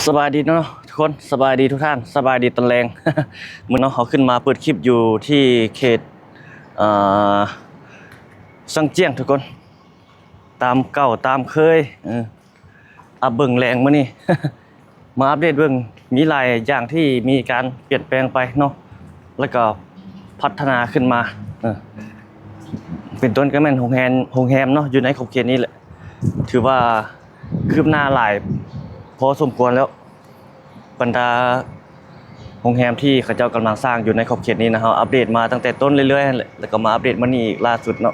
ສະບາຍດີເນາະທຸກຄົນ, ສະບາຍດີທຸກທ່ານ, ສະບາຍດີຕອນແລງ. ມື້ເນາະ ເຮົາຂຶ້ນມາເປີດຄລິບຢູ່ທີ່ເຂດ ເອີ ຊັງຈຽງທຸກຄົນ, ຕາມເກົ່າຕາມເຄີຍ. ເອີ ອັບເບິ່ງແລງມື້ນີ້ ມາອັບເດດເບິ່ງ ມີຫຼາຍຢ່າງທີ່ມີການປ່ຽນແປງໄປເນາະ ແລ້ວກໍພັດທະນາຂຶ້ນມາ. ເອີ ເປັນຕົ້ນກໍແມ່ນໂຮງແຮມ ໂຮງແຮມເນາະ ຢູ່ໃນຂອບເຂດນີ້ແຫຼະ ຖືວ່າຄືບໜ້າຫຼາຍພໍສົມຄວນແລ້ວ. ບັນດາໂຮງແຮມທີ່ເຂົາເຈົ້າກຳລັງສ້າງຢູ່ໃນຂອບເຂດນີ້ນະ ເຮົາອັບເດດມາຕັ້ງແຕ່ຕົ້ນເລື້ອຍໆ ແລ້ວກໍມາອັບເດດມື້ນີ້ອີກລ່າສຸດເນາະ.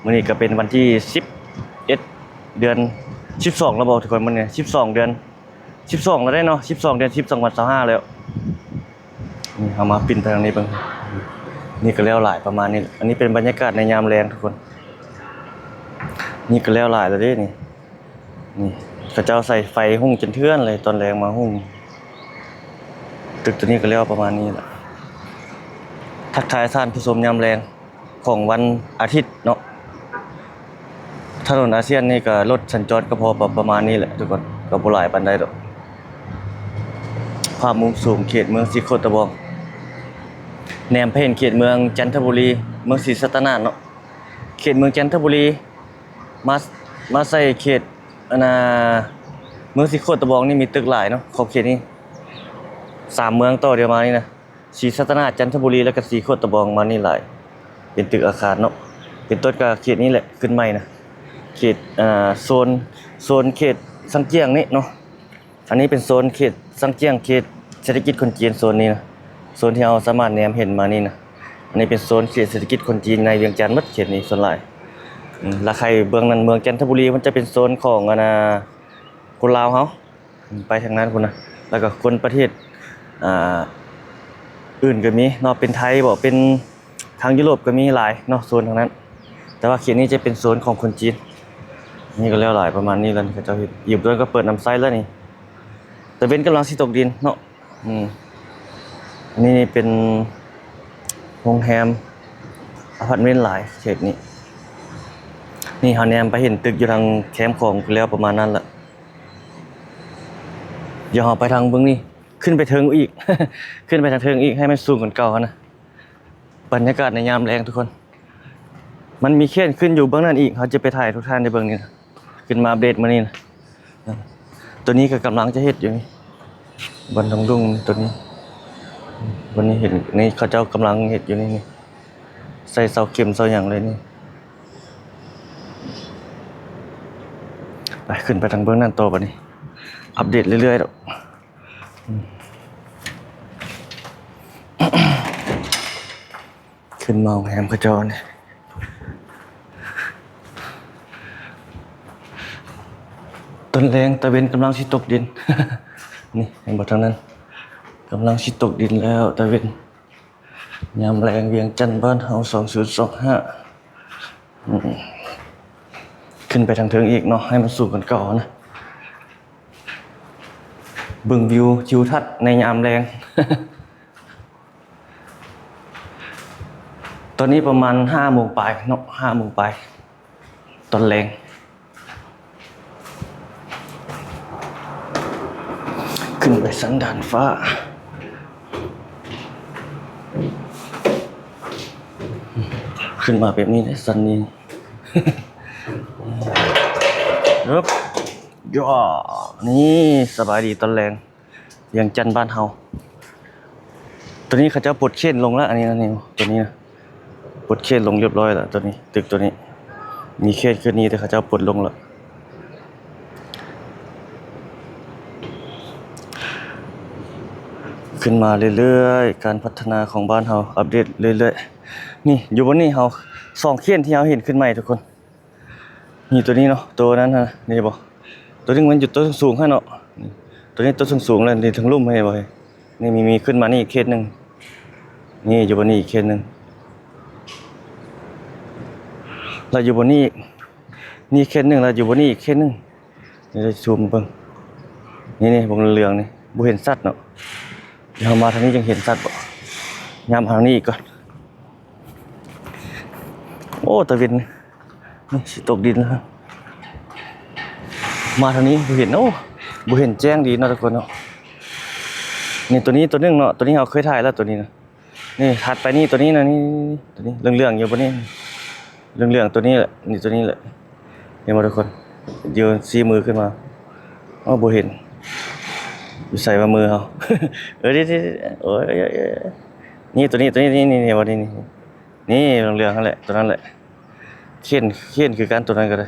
ມື້ນີ້ກໍເປັນວັນທີສິບເອັດ ເດືອນສິບສອງແລ້ວບໍ່ທຸກຄົນ? ມື້ນີ້ສິບສອງເດືອນ ສິບສອງແລ້ວເດ້ເນາະ, ສິບສອງເດືອນສິບ ສອງພັນຊາວຫ້າແລ້ວ. ນີ້ເຮົາມາປິ່ນໄປທາງນີ້ເບິ່ງ, ນີ້ກໍແລ້ວຫຼາຍປະມານນີ້. ອັນນີ້ເປັນບັນຍາກາດໃນຍາມແລງທຸກຄົນ, ນີ້ກໍແລ້ວຫຼາຍແລ້ວເດ້ນີ້. ນີ້ເຂົາເຈົ້າໃສ່ໄຟຮຸ່ງຈົນເທື່ອນເລີຍ, ຕອນແລງມາຮຸ່ງ. ຕຶກໂຕນີ້ກໍແລ້ວປະມານນີ້ແຫຼະ. ທັກທາຍທ່ານຜູ້ຊົມຍາມແລງຂອງວັນອາທິດເນາະ. ຖະໜົນອາຊຽນນີ້ກໍລົດສັນຈອນກໍພໍປະມານນີ້ແຫຼະທຸກຄົນ, ກໍບໍ່ຫຼາຍປານໃດດອກ. ພາບມຸມສູງເຂດເມືອງສີໂຄດຕະບອງ, ແນມໄປເຫັນເຂດເມືອງຈັນທະບູລີ, ເມືອງສີສັດຕະນາກເນາະ. ເຂດເມືອງຈັນທະບູລີ ມາ ມາໃສ່ເຂດ ອັນນ່າ ເມືອງສີໂຄດຕະບອງນີ້ມີຕຶກຫຼາຍເນາະ, ຂອບເຂດນີ້ສາມເມືອງຕໍ່ດຽວມານີ້ນະ, ສີສັດຕະນາກ, ຈັນທະບູລີ ແລ້ວກໍສີໂຄດຕະບອງ ມານີ້ຫຼາຍ, ເປັນຕຶກອາຄານເນາະ. ເປັນຕົ້ນກໍເຂດນີ້ແຫຼະຂຶ້ນໃໝ່ນະ, ເຂດ ອ່າ ໂຊນ ໂຊນເຂດຊັງຈຽງນີ້ເນາະ. ອັນນີ້ເປັນໂຊນເຂດຊັງຈຽງ, ເຂດເສດຖະກິດຄົນຈີນ ໂຊນນີ້ນະ, ໂຊນທີ່ເຮົາສາມາດແນມເຫັນມານີ້ນະ. ອັນນີ້ເປັນໂຊນເຂດເສດຖະກິດຄົນຈີນໃນວຽງຈັນໝົດເຂດນີ້ສ່ວນຫຼາຍ. ອືມ ລະໄຄເບື້ອງນັ້ນ ເມືອງຈັນທະບູລີ ມັນຈະເປັນໂຊນຂອງ ອັນນ່າ ຄົນລາວເຮົາ, ອືມ ໄປທາງນັ້ນພຸ້ນນະ. ແລ້ວກໍຄົນປະເທດ ອ່າ ອື່ນກໍມີເນາະ, ເປັນໄທບໍ ເປັນ ທາງຢູໂຣບກໍມີຫຼາຍເນາະ ໂຊນທາງນັ້ນ, ແຕ່ວ່າເຂດນີ້ຈະເປັນໂຊນຂອງຄົນຈີນ. ນີ້ກໍແລ້ວຫຼາຍປະມານນີ້ແລ້ວ, ເຂົາເຈົ້າເຮັດ ອີກໂດນກໍເປີດນ້ຳໃຊ້ແລ້ວນີ້. ຕາເວັນກຳລັງຊິຕົກດິນເນາະ. ອືມ ອັນນີ້ເປັນໂຮງແຮມ ອາພາດເມັນຫຼາຍເຂດນີ້. ນີ້ເຮົາແນມໄປເຫັນຕຶກຢູ່ທາງແຄມຂອງແລ້ວປະມານນັ້ນລະ. ດຽວເຮົາໄປທາງເບື້ອງນີ້ ຂຶ້ນໄປເທິງອີກ ຂຶ້ນໄປທາງເທິງອີກ ໃຫ້ມັນສູງກວ່າເກົ່າຫັ້ນນະ. ບັນຍາກາດໃນຍາມແລງທຸກຄົນ, ມັນມີເຂດຂຶ້ນຢູ່ເບື້ອງນັ້ນອີກ, ເຮົາຈະໄປຖ່າຍໃຫ້ທຸກທ່ານໄດ້ເບິ່ງນີ້ນະ, ຂຶ້ນມາອັບເດດມື້ນີ້ນະ. ຕົວນີ້ກໍກຳລັງຈະເຮັດຢູ່ນີ້, ບ່ອນລຸງໆ ຕົວນີ້, ບ່ອນນີ້ເຫັນນີ້ ເຂົາເຈົ້າກຳລັງເຮັດຢູ່ນີ້, ນີ້ ໃສ່ເສົາເຂັມເສົາຫຍັງເລີຍນີ້. ໄປ ຂຶ້ນໄປທາງເບື້ອງນັ້ນຕໍ່ບັດນີ້, ອັບເດດເລື້ອຍໆດອກ. ອືມ ຂຶ້ນມາໂຮງແຮມເຂົາເຈົ້ານີ້, ຕອນແລງຕາເວັນກຳລັງຊິຕົກດິນ. ນີ້ ເຫັນບໍ່ ທາງນັ້ນກຳລັງຊິຕົກດິນແລ້ວ ຕາເວັນ. ຍາມແລງວຽງຈັນບ້ານເຮົາ ສອງສູນສອງຫ້າ. ອືມ ຂຶ້ນໄປທາງເທິງອີກເນາະ, ໃຫ້ມັນສູງກວ່າເກົ່ານະ. ເບິ່ງວິວທິວທັດໃນຍາມແລງ. ຕອນນີ້ປະມານຫ້າໂມງປາຍເນາະ, ຫ້າໂມງປາຍຕອນແລງ. ຂຶ້ນໄປຊັ້ນດາດຟ້າ, ຂຶ້ນມາແບບນີ້ເດ້ ຊັ້ນນີ້. ເອີບ ຢາ ນີ້ ສະບາຍດີຕອນແລງ ວຽງຈັນບ້ານເຮົາ. ຕົວນີ້ເຂົາເຈົ້າປົດເຂດລົງແລ້ວ, ອັນນີ້ ອັນນີ້ ຕົວນີ້ນະ ປົດເຂດລົງຮຽບຮ້ອຍແລ້ວ. ຕົວນີ້ ຕຶກຕົວນີ້ມີເຂດຂຶ້ນນີ້ ແຕ່ເຂົາເຈົ້າປົດລົງແລ້ວ. ຂຶ້ນມາເລື້ອຍໆ ການພັດທະນາຂອງບ້ານເຮົາ ອັບເດດເລື້ອຍໆ. ນີ້ ຢູ່ບ່ອນນີ້ເຮົາ ສອງເຂດທີ່ເຮົາເຫັນຂຶ້ນໃໝ່ທຸກຄົນ. ນີ້ຕົວນີ້ເນາະ ຕົວນັ້ນຫັ້ນນະ ນີ້ເຫັນບໍ່? ຕົວໜຶ່ງມັນຢູ່ຕົ້ນສູງໆຫັ້ນເນາະ, ຕົວນີ້ຕົ້ນສູງໆ ແລ້ວນີ້ເທິງລຸ່ມ ເຫັນບໍ່? ນີ້ມີ ມີຂຶ້ນມານີ້ອີກເຂດໜຶ່ງ, ນີ້ຢູ່ບ່ອນນີ້ອີກເຂດໜຶ່ງ ແລ້ວຢູ່ບ່ອນນີ້ອີກ, ນີ້ເຂດໜຶ່ງ ແລ້ວຢູ່ບ່ອນນີ້ອີກເຂດໜຶ່ງ. ນີ້ ໄດ້ຊູມເບິ່ງ ນີ້ ນີ້ ເບິ່ງເຫຼືອງໆນີ້ ບໍ່ເຫັນຊັດເນາະ. ດຽວເຮົາມາທາງນີ້ຈັ່ງເຫັນຊັດບໍ? ຍາມມາທາງນີ້ອີກກ່ອນ. ໂອ້ ຕາເວັນ ນີ້ຊິຕົກດິນແລ້ວ. ມາທາງນີ້ບໍ່ເຫັນ. ໂອ້ ບໍ່ເຫັນແຈ້ງດີເນາະທຸກຄົນເນາະ. ນີ້ໂຕນີ້ໂຕໜຶ່ງເນາະ ໂຕນີ້ເຮົາເຄີຍຖ່າຍແລ້ວ ໂຕນີ້ນະ. ນີ້ຖັດໄປນີ້ ໂຕນີ້ນະ ນີ້ ນີ້ ນີ້ ໂຕນີ້ເຫຼືອງໆຢູ່ບ່ອນນີ້ ເຫຼືອງໆ ໂຕນີ້ແຫຼະ ນີ້ ໂຕນີ້ແຫຼະ ເຫັນບໍ່ທຸກຄົນ? ຢູ່ຊີ້ມືຂຶ້ນມາ ເອົາ ບໍ່ເຫັນ ຢູ່ໃສວ່າມືເຮົາ? ເອີ ນີ້ ນີ້ ໂອ້ຍ ນີ້ ໂຕນີ້ ໂຕນີ້ ນີ້ ນີ້ ເຫັນບໍ່? ນີ້ ນີ້ ນີ້ເຫຼືອງໆຫັ້ນແຫຼະ ໂຕນັ້ນແຫຼະ. ເຂນ ເຂນຄືກັນ ໂຕນັ້ນກໍໄດ້.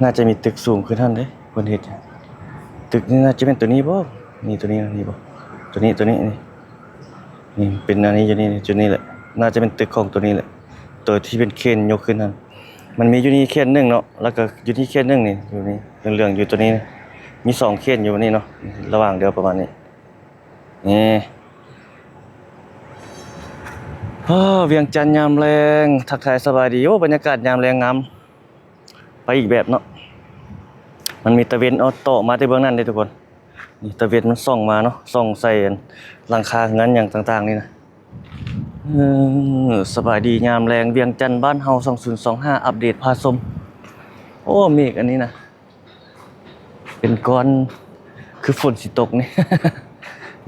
ໜ້າຈະມີຕຶກສູງຂຶ້ນຫັ້ນເດ້ ເພິ່ນເຮັດ. ຕຶກນີ້ໜ້າຈະແມ່ນໂຕນີ້ບໍ່? ນີ້ ໂຕນີ້ ນີ້ບໍ່? ໂຕນີ້ ໂຕນີ້ ນີ້ ນີ້ເປັນອັນນີ້ຢູ່ນີ້ ຈຸດນີ້ແຫຼະ. ໜ້າຈະເປັນຕຶກຂອງໂຕນີ້ແຫຼະ ໂຕທີ່ເປັນເຂນຍົກຂຶ້ນຫັ້ນ. ມັນມີຢູ່ນີ້ເຂນໜຶ່ງເນາະ ແລ້ວກໍຢູ່ນີ້ເຂນໜຶ່ງນີ້ ຢູ່ນີ້ເຫຼືອງໆຢູ່ໂຕນີ້ ມີສອງເຂນຢູ່ນີ້ເນາະ ລະຫວ່າງດຽວປະມານນີ້. ນີ້ ເອີ ວຽງຈັນຍາມແລງ ທັກທາຍສະບາຍດີ. ໂອ້ ບັນຍາກາດຍາມແລງງາມໄປອີກແບບເນາະ. ມັນມີຕາເວັນອອກເຕາະມາແຕ່ເບື້ອງນັ້ນເດ້ທຸກຄົນ. ນີ້ຕາເວັນມັນສ່ອງມາເນາະ ສ່ອງໃສ່ອັນຫຼັງຄາເຮືອນຫຍັງຕ່າງໆນີ້ນະ. ເອີ ສະບາຍດີຍາມແລງ ວຽງຈັນບ້ານເຮົາ ສອງສູນສອງຫ້າ ອັບເດດພາຊົມ. ໂອ້ ເມກອັນນີ້ນະ ເປັນກ້ອນ ຄືຝົນຊິຕົກນີ້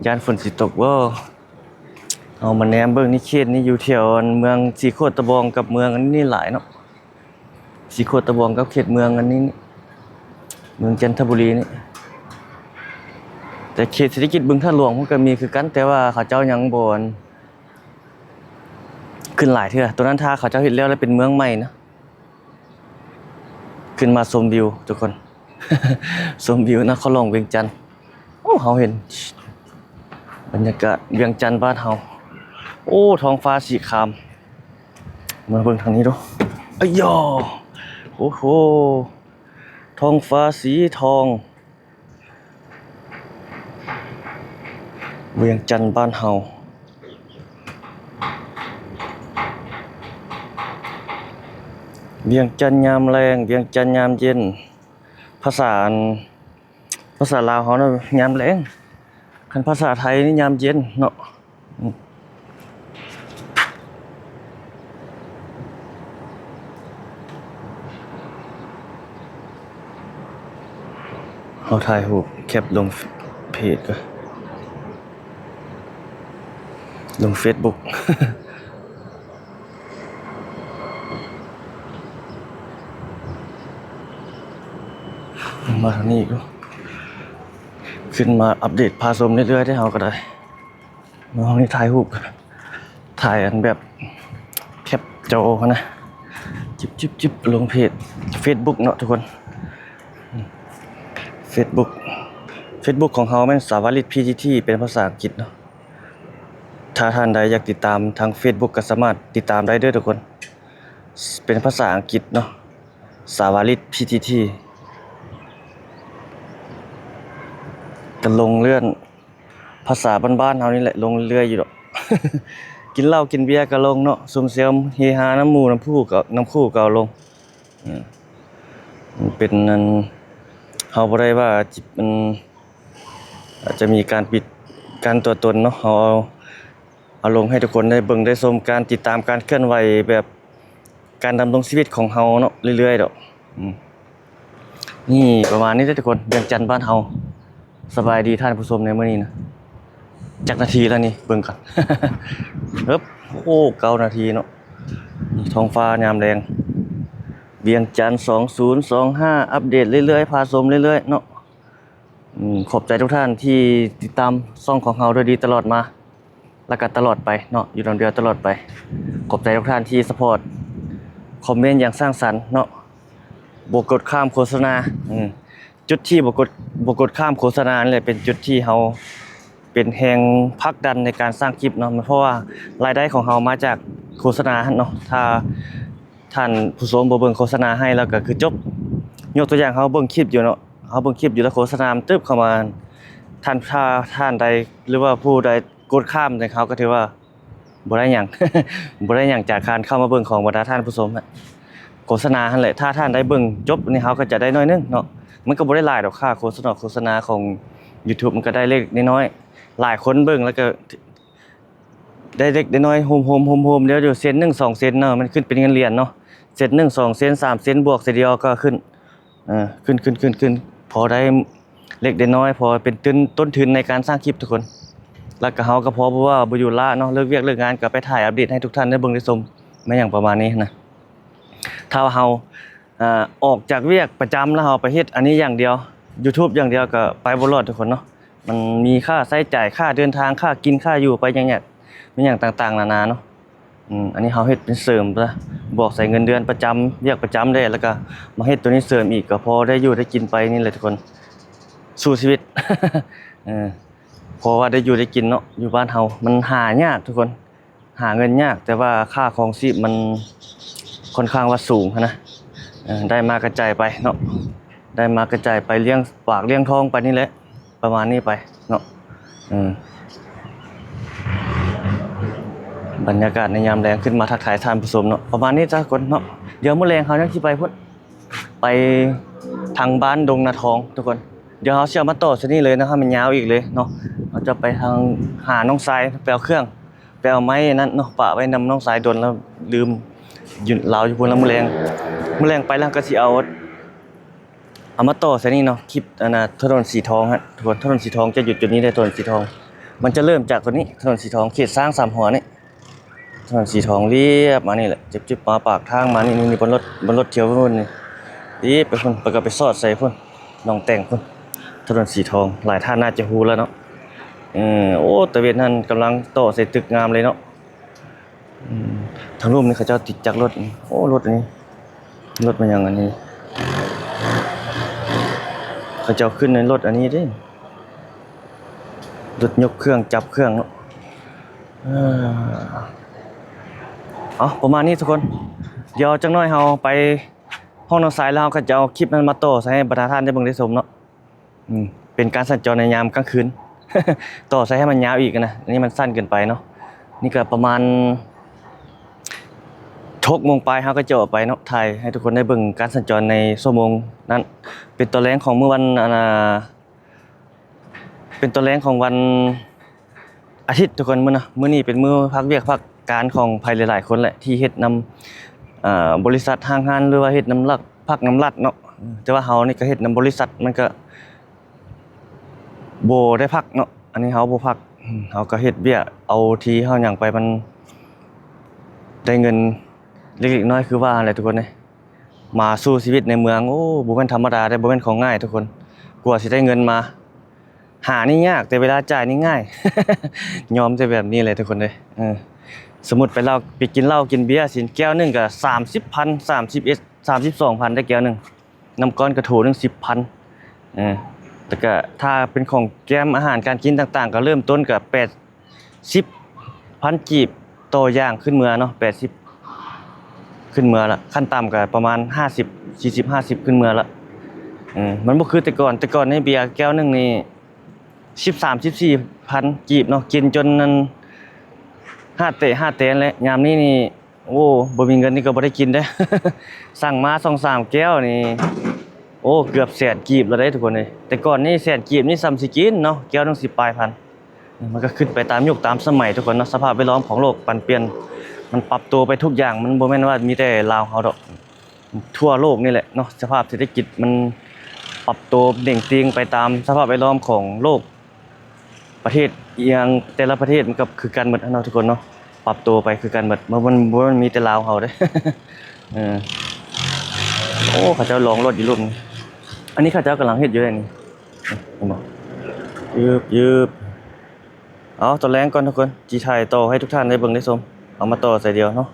ຢ້ານຝົນຊິຕົກບໍ່? ເຮົາມາແນມເບິ່ງນີ້ ເຂດນີ້ຢູ່ແຖວອັນເມືອງສີໂຄດຕະບອງກັບເມືອງອັນນີ້ຫຼາຍເນາະ ສີໂຄດຕະບອງກັບເຂດເມືອງອັນນີ້ ເມືອງຈັນທະບູລີນີ້. ແຕ່ເຂດເສດຖະກິດບຶງທາດຫຼວງເພິ່ນກໍມີຄືກັນ ແຕ່ວ່າເຂົາເຈົ້າຍັງບໍ່ອັນຂຶ້ນຫຼາຍເທື່ອ. ໂຕນັ້ນຖ້າເຂົາເຈົ້າເຮັດແລ້ວ ແລ້ວເປັນເມືອງໃໝ່ນະ ຂຶ້ນມາຊົມວິວທຸກຄົນ ຊົມວິວນະຄອນຫຼວງວຽງຈັນ. ໂອ້ ເຮົາເຫັນບັນຍາກາດວຽງຈັນບ້ານເຮົາ. ໂອ້ ທ້ອງຟ້າສີຄາມ. ມາເບິ່ງທາງນີ້ດູ. ອາຢາ ໂອ້ໂຫ ທ້ອງຟ້າສີທອງ. ວຽງຈັນບ້ານເຮົາ ວຽງຈັນຍາມແລງ ວຽງຈັນຍາມເຢັນ. ພາສາອັນ ພາສາລາວເຮົານະ ຍາມແລງ ຄັນພາສາໄທນີ້ຍາມເຢັນເນາະ. ເຮົາຖ່າຍຮູບແຄບລົງເພຈກ່ອນ ລົງເຟສບຸກ. ມາທາງນີ້ອີກ ຂຶ້ນມາອັບເດດພາຊົມເລື້ອຍໆເດ້ ເຮົາກໍໄດ້. ເຮົານີ້ຖ່າຍຮູບ ຖ່າຍອັນແບບແຄບຈໍຫັ້ນນະ ຈິບໆໆ ລົງເພຈເຟສບຸກເນາະທຸກຄົນ. ເຟສບຸກ ເຟສບຸກຂອງເຮົາແມ່ນ ສາວາລິດ ພີທີທີ ເປັນພາສາອັງກິດເນາະ. ຖ້າທ່ານໃດຢາກຕິດຕາມທາງເຟສບຸກກໍສາມາດຕິດຕາມໄດ້ເດີທຸກຄົນ ເປັນພາສາອັງກິດເນາະ ສາວາລິດ ພີທີທີ ກໍລົງເລື່ອງ ພາສາບ້ານໆເຮົານີ້ແຫຼະ ລົງເລື້ອຍຢູ່ດອກ. ກິນເຫຼົ້າກິນເບຍກໍລົງເນາະ ຊຸມແຊວເຮຮານຳໝູ່ນຳຄູ່ກໍ ນຳຄູ່ກໍເອົາລົງ. ເອີ ມັນເປັນອັນ ເຮົາບໍ່ໄດ້ວ່າ ອາດຈະມີການປິດກັ້ນຕົວຕົນເນາະ ເຮົາເອົາ ເອົາລົງໃຫ້ທຸກຄົນໄດ້ເບິ່ງໄດ້ຊົມ ການຕິດຕາມການເຄື່ອນໄຫວແບບການດຳລົງຊີວິດຂອງເຮົາເນາະ ເລື້ອຍໆດອກ. ອືມ ນີ້ປະມານນີ້ເດີທຸກຄົນ ວຽງຈັນບ້ານເຮົາ. ສະບາຍດີທ່ານຜູ້ຊົມໃນມື້ນີ້ນະ ຈັກນາທີແລ້ວນີ້ ເບິ່ງກ່ອນ ເອີບ ໂອ້ ເກົ້ານາທີເນາະ. ນີ້ທ້ອງຟ້າຍາມແລງ ວຽງຈັນສອງສູນສອງຫ້າ ອັບເດດເລື້ອຍໆ ພາຊົມເລື້ອຍໆເນາະ. ອືມ ຂອບໃຈທຸກທ່ານທີ່ຕິດຕາມຊ່ອງຂອງເຮົາໂດຍດີຕະຫຼອດມາ ແລ້ວກໍຕະຫຼອດໄປເນາະ ຢູ່ນຳດຽວຕະຫຼອດໄປ. ຂອບໃຈທຸກທ່ານທີ່ຊັບພອດ ຄອມເມັນຢ່າງສ້າງສັນເນາະ ບໍ່ກົດຂ້າມໂຄສະນາ. ອືມ ຈຸດທີ່ບໍ່ກົດ ບໍ່ກົດຂ້າມໂຄສະນານີ້ແຫຼະ ເປັນຈຸດທີ່ເຮົາເປັນແຮງຜັກດັນໃນການສ້າງຄລິບເນາະ ເພາະວ່າລາຍໄດ້ຂອງເຮົາມາຈາກໂຄສະນາຫັ້ນເນາະ. ຖ້າທ່ານຜູ້ຊົມບໍ່ເບິ່ງໂຄສະນາໃຫ້ ແລ້ວກໍຄືຈົບ. ຍົກຕົວຢ່າງ ເຮົາເບິ່ງຄລິບຢູ່ເນາະ ເຮົາເບິ່ງຄລິບຢູ່ ແລ້ວໂຄສະນາມັນຕຶບເຂົ້າມາ ທ່ານ ຖ້າທ່ານໃດ ຫຼືວ່າຜູ້ໃດກົດຂ້າມ ເຮົາກໍຖືວ່າບໍ່ໄດ້ຫຍັງ ບໍ່ໄດ້ຫຍັງຈາກການເຂົ້າມາເບິ່ງຂອງບັນດາທ່ານຜູ້ຊົມນະ. ໂຄສະນາຫັ້ນແຫຼະ ຖ້າທ່ານໃດເບິ່ງຈົບນີ້ ເຮົາກໍຈະໄດ້ໜ້ອຍໜຶ່ງເນາະ ມັນກໍບໍ່ໄດ້ຫຼາຍດອກ ຄ່າໂຄສະນາ ໂຄສະນາຂອງຢູທູບ ມັນກໍໄດ້ເລັກໆນ້ອຍໆ. ຫຼາຍຄົນເບິ່ງແລ້ວກໍ ໄດ້ເລັກໄດ້ນ້ອຍ ໂຮມໆໆໆ ດຽວເຊັນໜຶ່ງສອງເຊັນເນາະ ມັນຂຶ້ນເປັນເງິນຫຼຽນເນາະ ເຊັນໜຶ່ງສອງເຊັນສາມເຊັນບວກ ເສຍດຽວກໍຂຶ້ນ ເອີ ຂຶ້ນໆໆໆ ພໍໄດ້ ເລັກໄດ້ນ້ອຍ ເພາະວ່າເປັນທຶນ ຕົ້ນທຶນໃນການສ້າງຄລິບທຸກຄົນ. ແລ້ວກໍເຮົາກໍພໍບໍ່ວ່າບໍ່ຢູ່ລ້າເນາະ ເລີກວຽກເລີກງານກໍໄປຖ່າຍອັບເດດໃຫ້ທຸກທ່ານໄດ້ເບິ່ງໄດ້ຊົມ ແມ່ນຫຍັງປະມານນີ້ນະ. ຖ້າວ່າເຮົາ ອາ ອອກຈາກວຽກປະຈຳແລ້ວເຮົາໄປເຮັດອັນນີ້ຢ່າງດຽວ YouTube ຢ່າງດຽວກໍໄປບໍ່ລອດທຸກຄົນເນາະ. ມັນມີຄ່າໃຊ້ຈ່າຍ ຄ່າເດີນທາງ ຄ່າກິນ ຄ່າຢູ່ ໄປຫຍັງ ແມ່ນຫຍັງຕ່າງໆນານາເນາະ. ອືມ ອັນນີ້ເຮົາເຮັດເປັນເສີມ ບວກໃສ່ເງິນເດືອນປະຈຳ ວຽກປະຈຳເດ້ ແລ້ວກໍມາເຮັດໂຕນີ້ເສີມອີກ ກໍພໍໄດ້ຢູ່ໄດ້ກິນໄປນີ້ແຫຼະທຸກຄົນ ສູ້ຊີວິດ ເອີ ເພາະວ່າໄດ້ຢູ່ໄດ້ກິນເນາະ. ຢູ່ບ້ານເຮົາມັນຫາຍາກທຸກຄົນ ຫາເງິນຍາກ ແຕ່ວ່າຄ່າຄອງຊີບມັນຄ່ອນຂ້າງວ່າສູງຫັ້ນນະ. ເອີ ໄດ້ມາກະຈ່າຍໄປເນາະ ໄດ້ມາກະຈ່າຍໄປ ລ້ຽງປາກລ້ຽງທ້ອງໄປນີ້ແຫຼະ ປະມານນີ້ໄປເນາະ. ເອີ ບັນຍາກາດໃນຍາມແລງ ຂຶ້ນມາທັກທາຍທ່ານຜູ້ຊົມເນາະ ປະມານນີ້ຈ້າທຸກຄົນເນາະ. ດຽວມື້ແລງເຮົາຍັງຊິໄປພຸ້ນ ໄປທາງບ້ານດົງນາທອງທຸກຄົນ. ດຽວເຮົາຊິເອົາມາຕໍ່ຊະນີ້ເລີຍເນາະ ໃຫ້ມັນຍາວອີກເລີຍເນາະ. ເຮົາຈະໄປທາງຫານ້ອງຊາຍ ໄປເອົາເຄື່ອງ ໄປເອົາໄມ້ນັ້ນເນາະ ປະໄວ້ນຳນ້ອງຊາຍ ດົນແລ້ວລືມ ຢູ່ລາວຢູ່ພຸ້ນ. ແລ້ວມື້ແລງ ມື້ແລງໄປແລ້ວກໍຊິເອົາ ເອົາມາຕໍ່ໃສ່ນີ້ເນາະ ຄລິບອັນນ່າ ຖະໜົນສີທອງຫັ້ນທຸກຄົນ. ຖະໜົນສີທອງຈະຢຸດຈຸດນີ້ເດ້ ຖະໜົນສີທອງ ມັນຈະເລີ່ມຈາກຕົວນີ້ ຖະໜົນສີທອງ ເຂດຊ້າງສາມຫົວນີ້ ຖະໜົນສີທອງລຽບມານີ້ແຫຼະ ຈຶບໆ ມາປາກທາງມານີ້ ນີ້ ນີ້ ບົນລົດ ບົນລົດທ່ຽວພຸ້ນນີ້ ອີກໄປພຸ້ນ ໄປກໍໄປສອດໃສ່ພຸ້ນ ໜອງແຕ່ງພຸ້ນ ຖະໜົນສີທອງ. ຫຼາຍທ່ານໜ້າຈະຮູ້ແລ້ວເນາະ. ເອີ ໂອ້ ຕາເວັນຫັ້ນກຳລັງຕໍ່ໃສ່ຕຶກງາມເລີຍເນາະ. ອືມ ທາງລຸ່ມນີ້ເຂົາເຈົ້າຕິດຈັກລົດ. ໂອ້ ລົດອັນນີ້ ລົດແມ່ນຫຍັງອັນນີ້ ເຂົາເຈົ້າຂຶ້ນໃນລົດອັນນີ້ເດ້ ລົດຍົກເຄື່ອງຈັບເຄື່ອງເນາະ. ເອີ ເອົາ ປະມານນີ້ທຸກຄົນ ດຽວຈັກໜ້ອຍເຮົາໄປຫ້ອງນ້ອງຊາຍ ແລ້ວເຮົາກໍຈະເອົາຄລິບນັ້ນມາຕໍ່ໃສ່ໃຫ້ບັນດາທ່ານໄດ້ເບິ່ງໄດ້ຊົມເນາະ. ອືມ ເປັນການສັນຈອນໃນຍາມກາງຄືນ ຕໍ່ໃສ່ໃຫ້ມັນຍາວອີກນະ ອັນນີ້ມັນສັ້ນເກີນໄປເນາະ. ນີ້ກໍປະມານຫົກໂມງປາຍ ເຮົາກໍຈະອອກໄປເນາະ ຖ່າຍໃຫ້ທຸກຄົນໄດ້ເບິ່ງການສັນຈອນໃນຊົ່ວໂມງນັ້ນ. ເປັນຕອນແລງຂອງມື້ວັນ ອັນນ່າ ເປັນຕອນແລງຂອງວັນ ອາທິດທຸກຄົນ. ມື້ນະ ມື້ນີ້ເປັນມື້ພັກວຽກພັກການຂອງໃຜຫຼາຍໆຄົນແຫຼະ ທີ່ເຮັດນຳ ເອີ ບໍລິສັດຫ້າງຮ້ານ ຫຼືວ່າເຮັດນຳລັດ ພັກນຳລັດເນາະ. ແຕ່ວ່າເຮົານີ້ກໍເຮັດນຳບໍລິສັດ ມັນກໍບໍ່ໄດ້ພັກເນາະ. ອັນນີ້ເຮົາບໍ່ພັກ ເຮົາກໍເຮັດວຽກເອົາທີເຮົາຫຍັງໄປ ມັນໄດ້ເງິນເລັກໆນ້ອຍໆ ຄືວ່າຫັ້ນແຫຼະທຸກຄົນເອີຍ. ມາສູ້ຊີວິດໃນເມືອງ ໂອ້ ບໍ່ແມ່ນທຳມະດາເດ້ ບໍ່ແມ່ນຂອງງ່າຍທຸກຄົນ. ກວ່າຊິໄດ້ເງິນມາ ຫານີ້ຍາກ ແຕ່ເວລາຈ່າຍນີ້ງ່າຍ ຍອມແຕ່ແບບນີ້ແຫຼະທຸກຄົນເອີຍ. ເອີ ສົມມຸດໄປເຫຼົ້າ ໄປກິນເຫຼົ້າກິນເບຍ ຊິນແກ້ວໜຶ່ງກໍສາມສິບພັນ ສາມສິບເອັດ ສາມສິບສອງພັນ ໄດ້ແກ້ວໜຶ່ງ ນ້ຳກ້ອນກະໂຖໜຶ່ງສິບພັນ. ເອີ ແລ້ວກະຖ້າເປັນຂອງແກ້ມອາຫານການກິນຕ່າງໆ ກໍເລີ່ມຕົ້ນກະແປດ ສິບພັນກີບຕໍ່ຢ່າງຂຶ້ນເມືອເນາະ ແປດສິບຂຶ້ນເມືອລະ ຂັ້ນຕ່ຳກໍປະມານຫ້າສິບ ສີ່ສິບ ຫ້າສິບຂຶ້ນເມືອລະ. ເອີ ມັນບໍ່ຄືແຕ່ກ່ອນ ແຕ່ກ່ອນນີ້ເບຍແກ້ວໜຶ່ງນີ້ສິບສາມ ສິບສີ່ພັນກີບເນາະ ກິນຈົນນັ້ນຫາດເຕະຫາດແຕນແຫຼະ. ຍາມນີ້ນີ້ ໂອ້ ບໍ່ມີເງິນນີ້ກໍບໍ່ໄດ້ກິນເດ້ ສັ່ງມາສອງສາມແກ້ວນີ້ ໂອ້ ເກືອບແສນກີບແລ້ວເດ້ທຸກຄົນເອີຍ. ແຕ່ກ່ອນນີ້ແສນກີບນີ້ສ່ຳຊິກິນເນາະ ແກ້ວໜຶ່ງສິບປາຍພັນ. ມັນກໍຂຶ້ນໄປຕາມຍຸກຕາມສະໄໝທຸກຄົນເນາະ ສະພາບແວດລ້ອມຂອງໂລກປັນປ່ຽນ ມັນປັບໂຕໄປທຸກຢ່າງ ມັນບໍ່ແມ່ນວ່າມີແຕ່ລາວເຮົາດອກ ທົ່ວໂລກນີ້ແຫຼະເນາະ ສະພາບເສດຖະກິດມັນປັບໂຕເໜັງຕີງໄປຕາມສະພາບແວດລ້ອມຂອງໂລກ. ປະເທດອີ່ຫຍັງ ແຕ່ລະປະເທດມັນກໍຄືກັນໝົດເນາະທຸກຄົນເນາະ ປັບໂຕໄປຄືກັນໝົດ ບໍ່ ມັນບໍ່ແມ່ນມີແຕ່ລາວເຮົາເດ້. ເອີ ໂອ້ ເຂົາເຈົ້າລອງລົດຢູ່ລຸ່ມນີ້ ອັນນີ້ເຂົາເຈົ້າກຳລັງເຮັດຢູ່ເດ້ນີ້ ເຫັນບໍ່ ຍືບໆ. ເອົາ ຕອນແລງກ່ອນທຸກຄົນ ຊິຖ່າຍຕໍ່ໃຫ້ທຸກທ່ານໄດ້ເບິ່ງໄດ້ຊົມ ເອົາມາຕໍ່ໃສ່ດຽວເນາະ.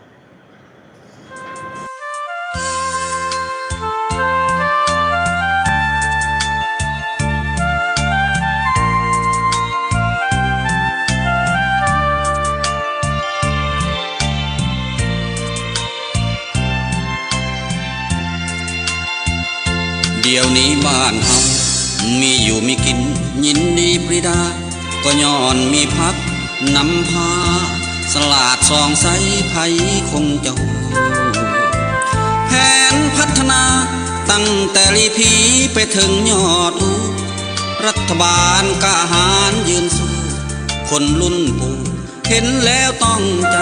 ດຽວນີ້ບ້ານເຮົາມີຢູ່ມີກິນ ຍິນດີປຣີດາ ກໍຍ້ອນມີພັກນຳພາ ສະຫຼາດສ່ອງໃສໃຜຄົງຈະຮູ້ ແຜນພັດທະນາຕັ້ງແຕ່ລີພີໄປເຖິງຍອດພູ ລັດຖະບານກ້າຫານຢືນສູ້ ຄົນລຸ້ນປູ່ເຫັນແລ້ວຕ້ອງໃຈ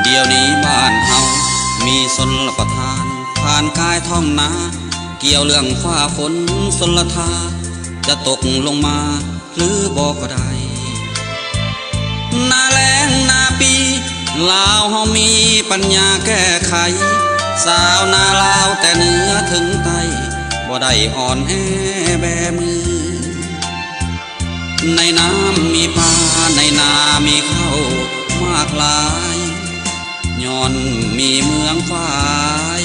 ດຽວນີ້ບ້ານເຮົາມີຊົນລະປະທານ ຜ່ານກາຍທ້ອງນາ ກ່ຽວເລື່ອງຟ້າຝົນຊົນລະທາ ຈະຕົກລົງມາຫຼືບໍ່ກໍໄດ້. ໜ້າແລ້ງໜ້າປີ ລາວເຮົາມີປັນຍາແກ້ໄຂ. ຊາວນາລາວແຕ່ເໜືອເຖິງໃຕ້ ບໍ່ໄດ້ອ່ອນແອແບມື. ໃນນ້ຳມີປາ ໃນນາມີເຂົ້າມາກຫຼາຍ. ຍ້ອນມີເມືອງຝາຍ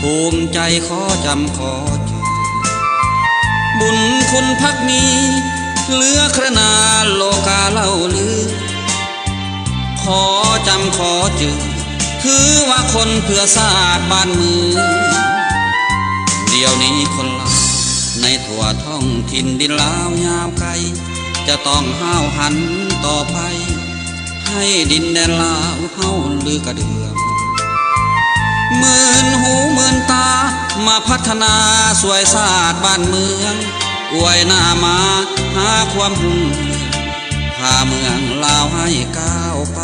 ພູມໃຈຂໍຈຳຂໍຈື່ ບຸນຄຸນພັກມີ ເຫຼືອເຄືອໜ້າໂລກາເລົ່າລື. ຂໍຈຳຂໍຈື່ ຖືວ່າຄົນເພື່ອຊາດບ້ານເມືອງ. ດຽວນີ້ຄົນລາວໃນທົ່ວທ້ອງຖິ່ນດິນລາວຍາວໄກ ຈະຕ້ອງຫ້າວຫັນຕໍ່ໄປ ໃຫ້ດິນແດນລາວເຮົາລືກະເດືອງ. ມື່ນຫູມື່ນຕາມາພັດທະນາຊ່ວຍຊາດບ້ານເມືອງ ອວຍໜ້າມາຫາຄວາມຮຸ່ງເຮືອງ ພາເມືອງລາວໃຫ້ກ້າວໄປ.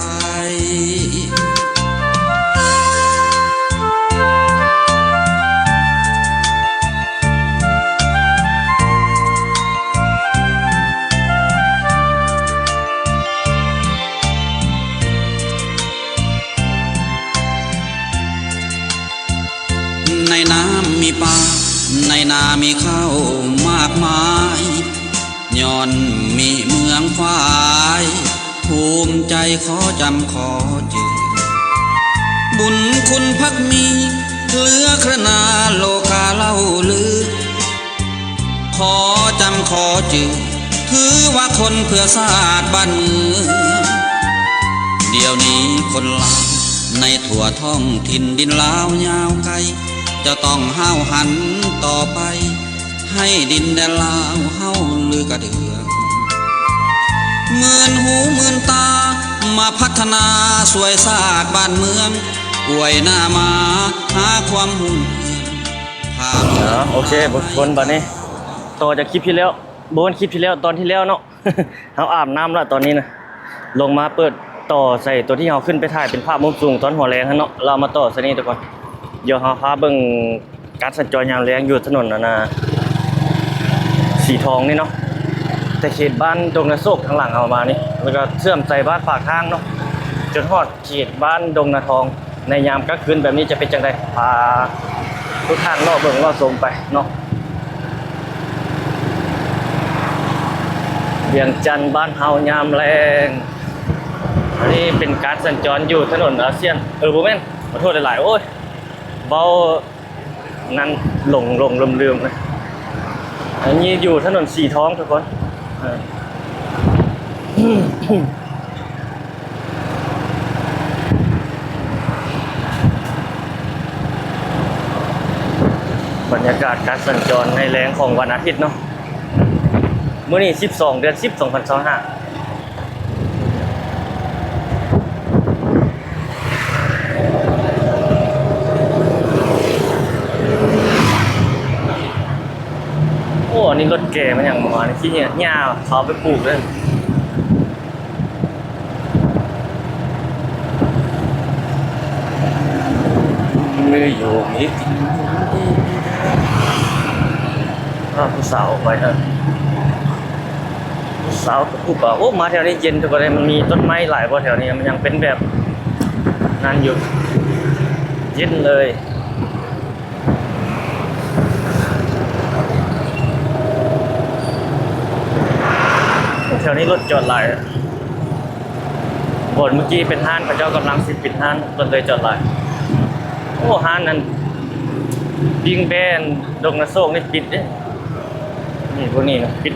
ໃນນ້ຳມີປາ ໃນນາມີເຂົ້າມາກມາຍ. ຍ້ອນມີເມືອງຝາຍ ພູມໃຈຂໍຈຳຂໍຈື່ ບຸນຄຸນພັກມີ ເຫຼືອເຄືອໜ້າໂລກາເລົ່າລື. ຂໍຈຳຂໍຈື່ ຖືວ່າຄົນເພື່ອຊາດບ້ານເມືອງ. ດຽວນີ້ຄົນລາວໃນທົ່ວທ້ອງຖິ່ນດິນລາວຍາວໄກ ຈະຕ້ອງຫ້າວຫັນຕໍ່ໄປ ໃຫ້ດິນແດນລາວເຮົາລືກະເດືອງ. ມື່ນຫູມື່ນຕາມາພັດທະນາຊ່ວຍຊາດບ້ານເມືອງ ອວຍໜ້າມາຫາຄວາມຮຸ່ງເຮືອງ. ເອີ ໂອເຄ ທຸກຄົນ ບາດນີ້ຕໍ່ຈາກຄລິບທີ່ແລ້ວ ບໍ່ແມ່ນຄລິບທີ່ແລ້ວ ຕອນທີ່ແລ້ວເນາະ ເຮົາອາບນ້ຳລະຕອນນີ້ນະ ລົງມາເປີດຕໍ່ໃສ່ຕົວທີ່ເຮົາຂຶ້ນໄປຖ່າຍເປັນພາບມຸມສູງຕອນຫົວແລງຫັ້ນເນາະ ແລ້ວເອົາມາຕໍ່ໃສ່ນີ້ທຸກຄົນ. ດຽວເຮົາພາເບິ່ງການສັນຈອນຍາມແລງຢູ່ຖະໜົນອັນນ່າ ສີທອງນີ້ເນາະ ແຕ່ເຂດບ້ານດົງນາໂຊກທາງຫຼັງເຮົາມານີ້ ແລ້ວກໍເຊື່ອມໃສ່ບ້ານປາກທາງເນາະ ຈົນຮອດ ເຂດບ້ານດົງນາທອງ ໃນຍາມກາງຄືນແບບນີ້ຈະເປັນຈັ່ງໃດ ພາທຸກທ່ານເລາະເບິ່ງເລາະຊົມໄປເນາະ. ວຽງຈັນບ້ານເຮົາຍາມແລງ. ອັນນີ້ເປັນການສັນຈອນຢູ່ຖະໜົນອາຊຽນ ເອີ ບໍ່ແມ່ນ ຂໍໂທດຫຼາຍໆ ໂອ້ຍ ເວົ້າ ນັ້ນ ຫຼົງໆ ລືມໆ ນະ. ອັນນີ້ຢູ່ຖະໜົນສີທອງທຸກຄົນ ເອີ ບັນຍາກາດການສັນຈອນໃນແລງຂອງວັນອາທິດເນາະ ມື້ນີ້ສິບສອງ ເດືອນສິບ ສອງພັນຊາວຫ້າ. ໂອ້ ອັນນີ້ລົດແກ່ມາຫຍັງມານີ້ ຂີ້ຫຍ້າ ຫຍ້າເຂົາເອົາໄປປູກເລີຍ. ມີຢູ່ມີກິນ ພາຜູ້ສາວອອກໄປເນາະ. ສາວກັບຜູ້ບ່າວ ໂອ້ ມາແຖວນີ້ເຢັນ ແຕ່ວ່າມັນມີຕົ້ນໄມ້ຫຼາຍບໍ່ແຖວນີ້ ມັນຍັງເປັນແບບນັ້ນຢູ່ ເຢັນເລີຍ. ແຖວນີ້ລົດຈອດຫຼາຍ ບ່ອນເມື່ອກີ້ເປັນຮ້ານ ເຂົາເຈົ້າກຳລັງຊິປິດຮ້ານ ລົດເລີຍຈອດຫຼາຍ. ໂອ້ ຮ້ານນັ້ນ ປີ້ງແບ້ ດົງນາໂຊກນີ້ປິດເດ້. ນີ້ ພວກນີ້ນະປິດ.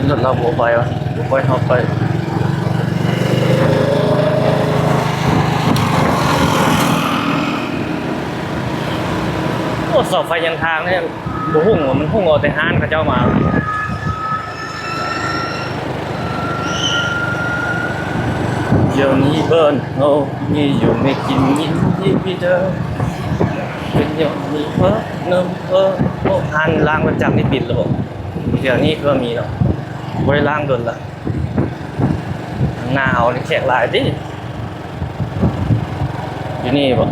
ລົດລາວບໍ່ໄປວະ ບໍ່ໄປ ເຮົາໄປ. ໂອ້ ເສົາໄຟຍັງທາງນີ້ ບໍ່ຫຸ້ງ ມັນຫຸ້ງເອົາແຕ່ຮ້ານເຂົາເຈົ້າມາ. ດຽວນີ້ເພິ່ນເຮົາມີຢູ່ມີກິນ ມີທີ່ເດີ ເປັນຫຍັງມີເພິ່ນນຳເພິ່ນ. ໂອ້ ຮ້ານລ້າງລົດຈັກນີ້ປິດແລ້ວບໍ່? ແຖວນີ້ຄືມີເນາະ ບໍ່ໄດ້ລ້າງດົນລະ. ໜາວນີ້ແຂກຫຼາຍຕິ ຢູ່ນີ້ບໍ່?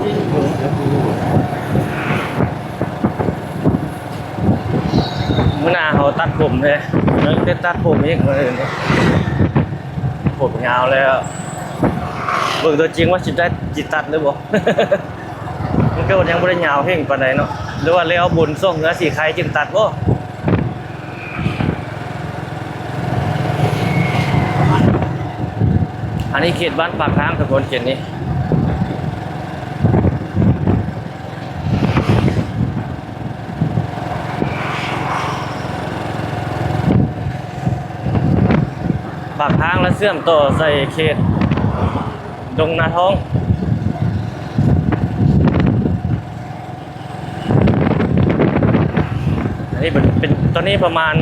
ມື້ໜ້າເຮົາຕັດຜົມເດ້ ຍັງໄດ້ຕັດຜົມອີກມື້ອື່ນ ຜົມຍາວແລ້ວ ເບິ່ງຕົວຈິງວ່າຊິໄດ້ ຊິຕັດຫຼືບໍ່ ມັນກໍຍັງບໍ່ໄດ້ຍາວເຄັ່ງປານໃດເນາະ ຫຼືວ່າແລ້ວບຸນຊ່ວງເຮືອສີໄຄຈຶ່ງຕັດບໍ່. ອັນນີ້ເຂດບ້ານປາກທາງ ທຸກຄົນ ເຂດນີ້ ປາກທາງ ແລະ ເຊື່ອມຕໍ່ໃສ່ເຂດດົງນາທອງ. ອັນນີ້ເປັນ ເປັນ ຕອນນີ້ປະມານ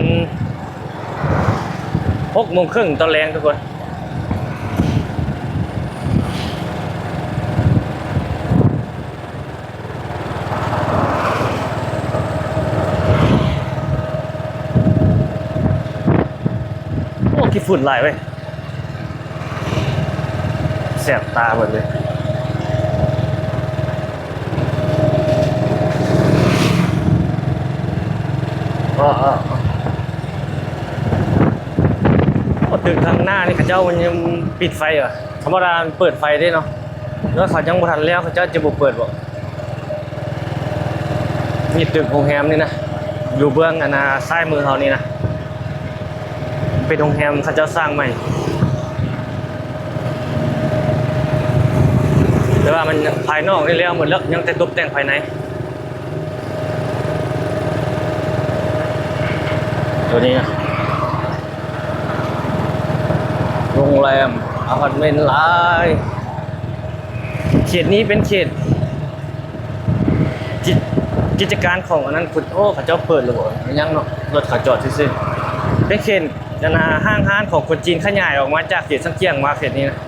ຫົກໂມງເຄິ່ງຕອນແລງ ທຸກຄົນ. ໂອ້ ຂີ້ຝຸ່ນຫຼາຍເວີຍ. ແສບຕາເບິດເລີຍ ໂອ້ ຕຶກທາງໜ້ານີ້ເຂົາເຈົ້າຍັງປິດໄຟຫວາ ທຳມະດາມັນເປີດໄຟເດ້ເນາະ ແລ້ວເຂົາຍັງບໍ່ທັນແລ້ວ ເຂົາເຈົ້າຈະບໍ່ເປີດບໍ? ນີ້ຕຶກໂຮງແຮມນີ້ນະ ຢູ່ເບື້ອງອັນນ່າຊ້າຍມືເຮົານີ້ນະ ເປັນໂຮງແຮມເຂົາເຈົ້າສ້າງໃໝ່ ແຕ່ວ່າມັນພາຍນອກນີ້ແລ້ວໝົດແລ້ວ ຍັງແຕ່ຕົບແຕ່ງພາຍໃນ ຕົວນີ້ນະ ໂຮງແຮມ ອາພາດເມັນຫຼາຍ ເຂດນີ້ເປັນເຂດ ກິດ ກິດຈະການຂອງອັນນັ້ນ ໂອ້ ເຂົາເຈົ້າເປີດແລ້ວບໍ່? ຍັງເນາະ ລົດເຂົາຈອດຊື່ໆ ເປັນເຂດອັນນ່າ ຫ້າງຮ້ານຂອງຄົນຈີນຂະຫຍາຍອອກມາຈາກເຂດຊຽງຂຽງມາເຂດນີ້ນະ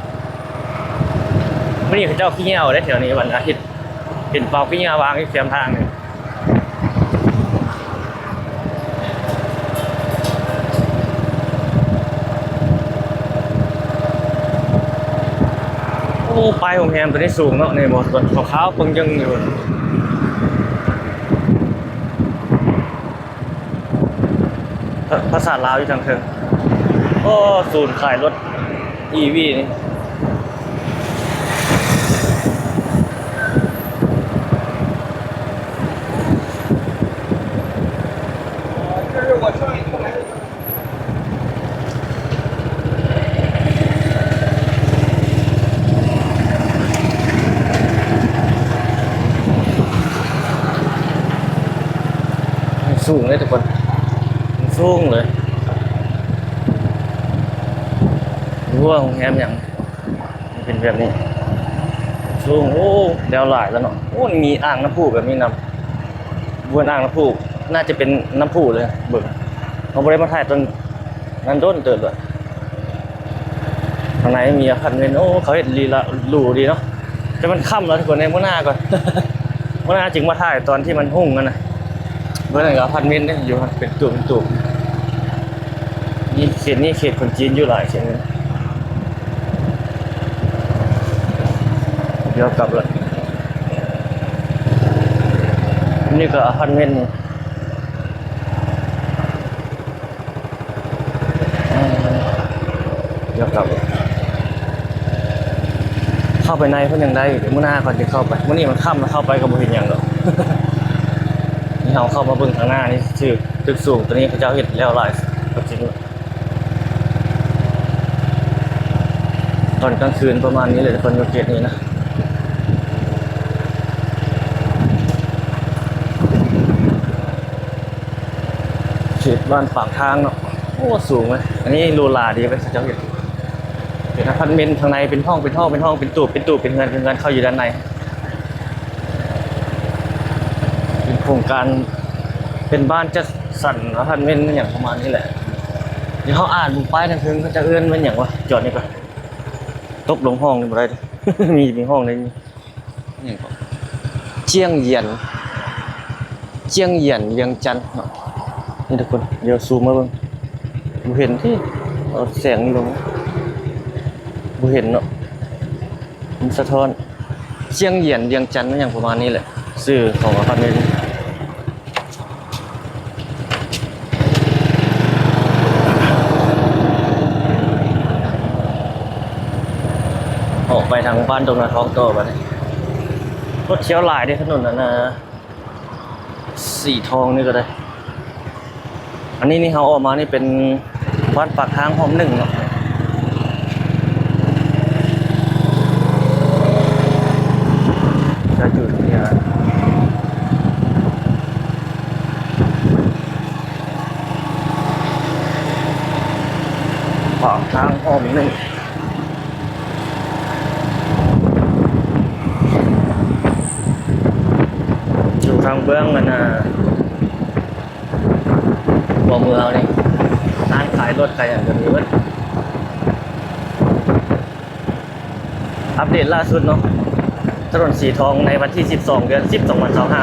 ມື້ນີ້ເຂົາເຈົ້າຂີ້ເຫຍື້ອເດ້ແຖວນີ້ ວັນອາທິດ ເຫັນເປົາຂີ້ເຫຍື້ອວາງຢູ່ແຄມທາງນີ້. ໂອ້ ປ້າຍໂຮງແຮມຕົວນີ້ສູງເນາະ ນີ້ບໍ່ ຕົວຂາວໆ ເບິ່ງຈັ່ງຢູ່ ພາ ພາສາລາວຢູ່ທາງເທິງ. ໂອ້ ສູນຂາຍລົດ ອີວີນີ້ ມັນສູງເດ້ທຸກຄົນ ມັນສູງເລີຍ. ໂອ້ ໂຮງແຮມຫຍັງ ເປັນແບບນີ້ ສູງ ໂອ້ ແລ້ວຫຼາຍແລ້ວເນາະ. ໂອ້ ມີອ່າງນ້ຳພຸແບບນີ້ນຳ ບໍ່ແມ່ນອ່າງນ້ຳພຸ ໜ້າຈະເປັນນ້ຳພຸເລີຍ. ເບິ່ງ ເຮົາບໍ່ໄດ້ມາຖ່າຍຕອນນັ້ນດົນເຕີບແລ້ວ. ຂ້າງໃນມີອາພາດເມັນ ໂອ້ ເຂົາເຮັດລີລະຫຼູດີເນາະ. ແຕ່ມັນຄ່ຳແລ້ວທຸກຄົນເດ້ ມື້ໜ້າກ່ອນ ມື້ໜ້າຈຶ່ງມາຖ່າຍຕອນທີ່ມັນຮຸ່ງຫັ້ນນະ. ເບິ່ງນັ້ນກໍອາພາດເມັນເດ້ ຢູ່ເປັນຕູບເປັນຕູບ. ນີ້ເຂດນີ້ເຂດຄົນຈີນຢູ່ຫຼາຍເຂດນີ້. ດຽວກັບລະ ນີ້ກໍອາພາດເມັນນີ້ ດຽວກັບ ເຂົ້າໄປໃນເພິ່ນຍັງໄດ້ຢູ່ເດ້ ມື້ໜ້າກ່ອນຈຶ່ງເຂົ້າໄປ. ມື້ນີ້ມັນຄ່ຳແລ້ວ ເຂົ້າໄປກໍບໍ່ເຫັນຫຍັງດອກ. ນີ້ເຮົາເຂົ້າມາເບິ່ງທາງໜ້ານີ້ ຖືກຕຶກສູງຕົວນີ້ເຂົາເຈົ້າເຮັດແລ້ວຫຼາຍກໍຈິງ. ຕອນກາງຄືນປະມານນີ້ແຫຼະ ເພິ່ນຢູ່ເຂດນີ້ນະ ເຂດບ້ານປາກທາງເນາະ. ໂອ້ ສູງເວີຍ ອັນນີ້ຫຼູຫຼາດີເວີຍ ເຂົາເຈົ້າເຮັດ ເປັນອາພາດເມັນ ທາງໃນເປັນຫ້ອງ ເປັນຫ້ອງ ເປັນຫ້ອງ ເປັນຕູບ ເປັນຕູບ ເປັນເຮືອນ ເປັນເຮືອນ ເຂົ້າຢູ່ດ້ານໃນ. ເປັນໂຄງການ ເປັນບ້ານຈັດສັນອາພາດເມັນຫຍັງປະມານນີ້ແຫຼະ. ດຽວເຮົາອ່ານເບິ່ງປ້າຍທາງເທິງ ເຂົາເຈົ້າເອີ້ນວ່າຫຍັງວະ? ຈອດນີ້ກ່ອນ ຕົກລົງຫ້ອງນີ້ບໍ່ໄດ້ເດ້ ມີ ມີຫ້ອງໃນນີ້ ຫຍັງເກາະ ຈຽງຢຽນ ຈຽງຢຽນວຽງຈັນເນາະ. ນີ້ທຸກຄົນ ດຽວຊູມມາເບິ່ງ ບໍ່ເຫັນຕິ ເອົາແສງນີ້ລົງ ບໍ່ເຫັນເນາະ ມັນສະທ້ອນ. ຊຽງຢຽນ ວຽງຈັນ ຫຍັງປະມານນີ້ແຫຼະ ຊື່ຂອງອາພາດເມັນ. ອອກໄປທາງບ້ານດົງນາທອງຕໍ່ບາດນີ້ ລົດທຽວຫຼາຍເດ້ ຖະໜົນອັນນ່າ ສີທອງນີ້ກໍໄດ້. ອັນນີ້ນີ້ເຮົາອອກມານີ້ເປັນບ້ານປາກທາງຮ່ອມໜຶ່ງເນາະ ຈະຢູ່ທີ່ນີ້ລະ ປາກທາງຮ່ອມໜຶ່ງ ຢູ່ທາງເບື້ອງອັນນ່າ ຕົວເມືອງນີ້ ຮ້ານຂາຍລົດຂາຍຫຍັງກໍມີເບິດ. ອັບເດດລ່າສຸດເນາະ ຖະໜົນສີທອງໃນວັນທີສິບສອງ ເດືອນສິບ ສອງພັນຊາວຫ້າ.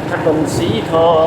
ຖະໜົນສີທອງ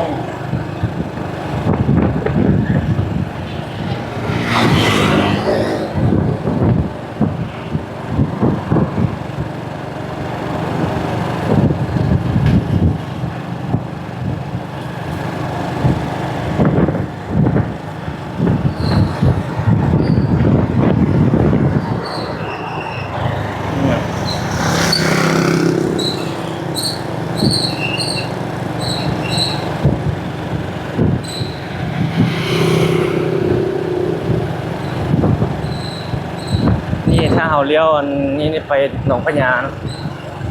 ນີ້ຖ້າເຮົາລ້ຽວອັນນີ້ໄປໜອງພະຍາ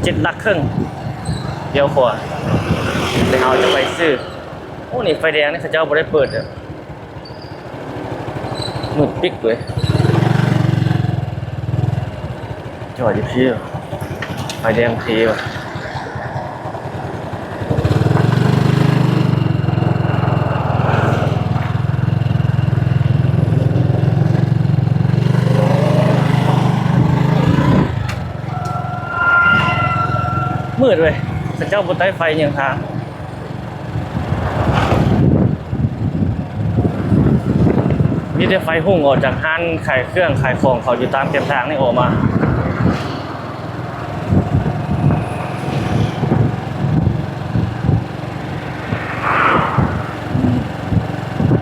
ເຈັດຫຼັກເຄິ່ງ ລ້ຽວຂວາ ແລ້ວເຮົາຈະໄປຊື່. ໂອ້ ນີ້ໄຟແດງນີ້ເຂົາເຈົ້າບໍ່ໄດ້ເປີດເດີ. ມືດປິກເລີຍ ຈອດຢູ່ພີ້ ໄຟແດງເພວ່າ ມືດເວີຍ ເຂົາເຈົ້າບໍ່ໄຕ້ໄຟຫຍັງທາງ. ມີແຕ່ໄຟຮຸ່ງອອກຈາກຮ້ານຂາຍເຄື່ອງຂາຍຂອງເຂົາຢູ່ຕາມແຄມທາງນີ້ອອກມາ.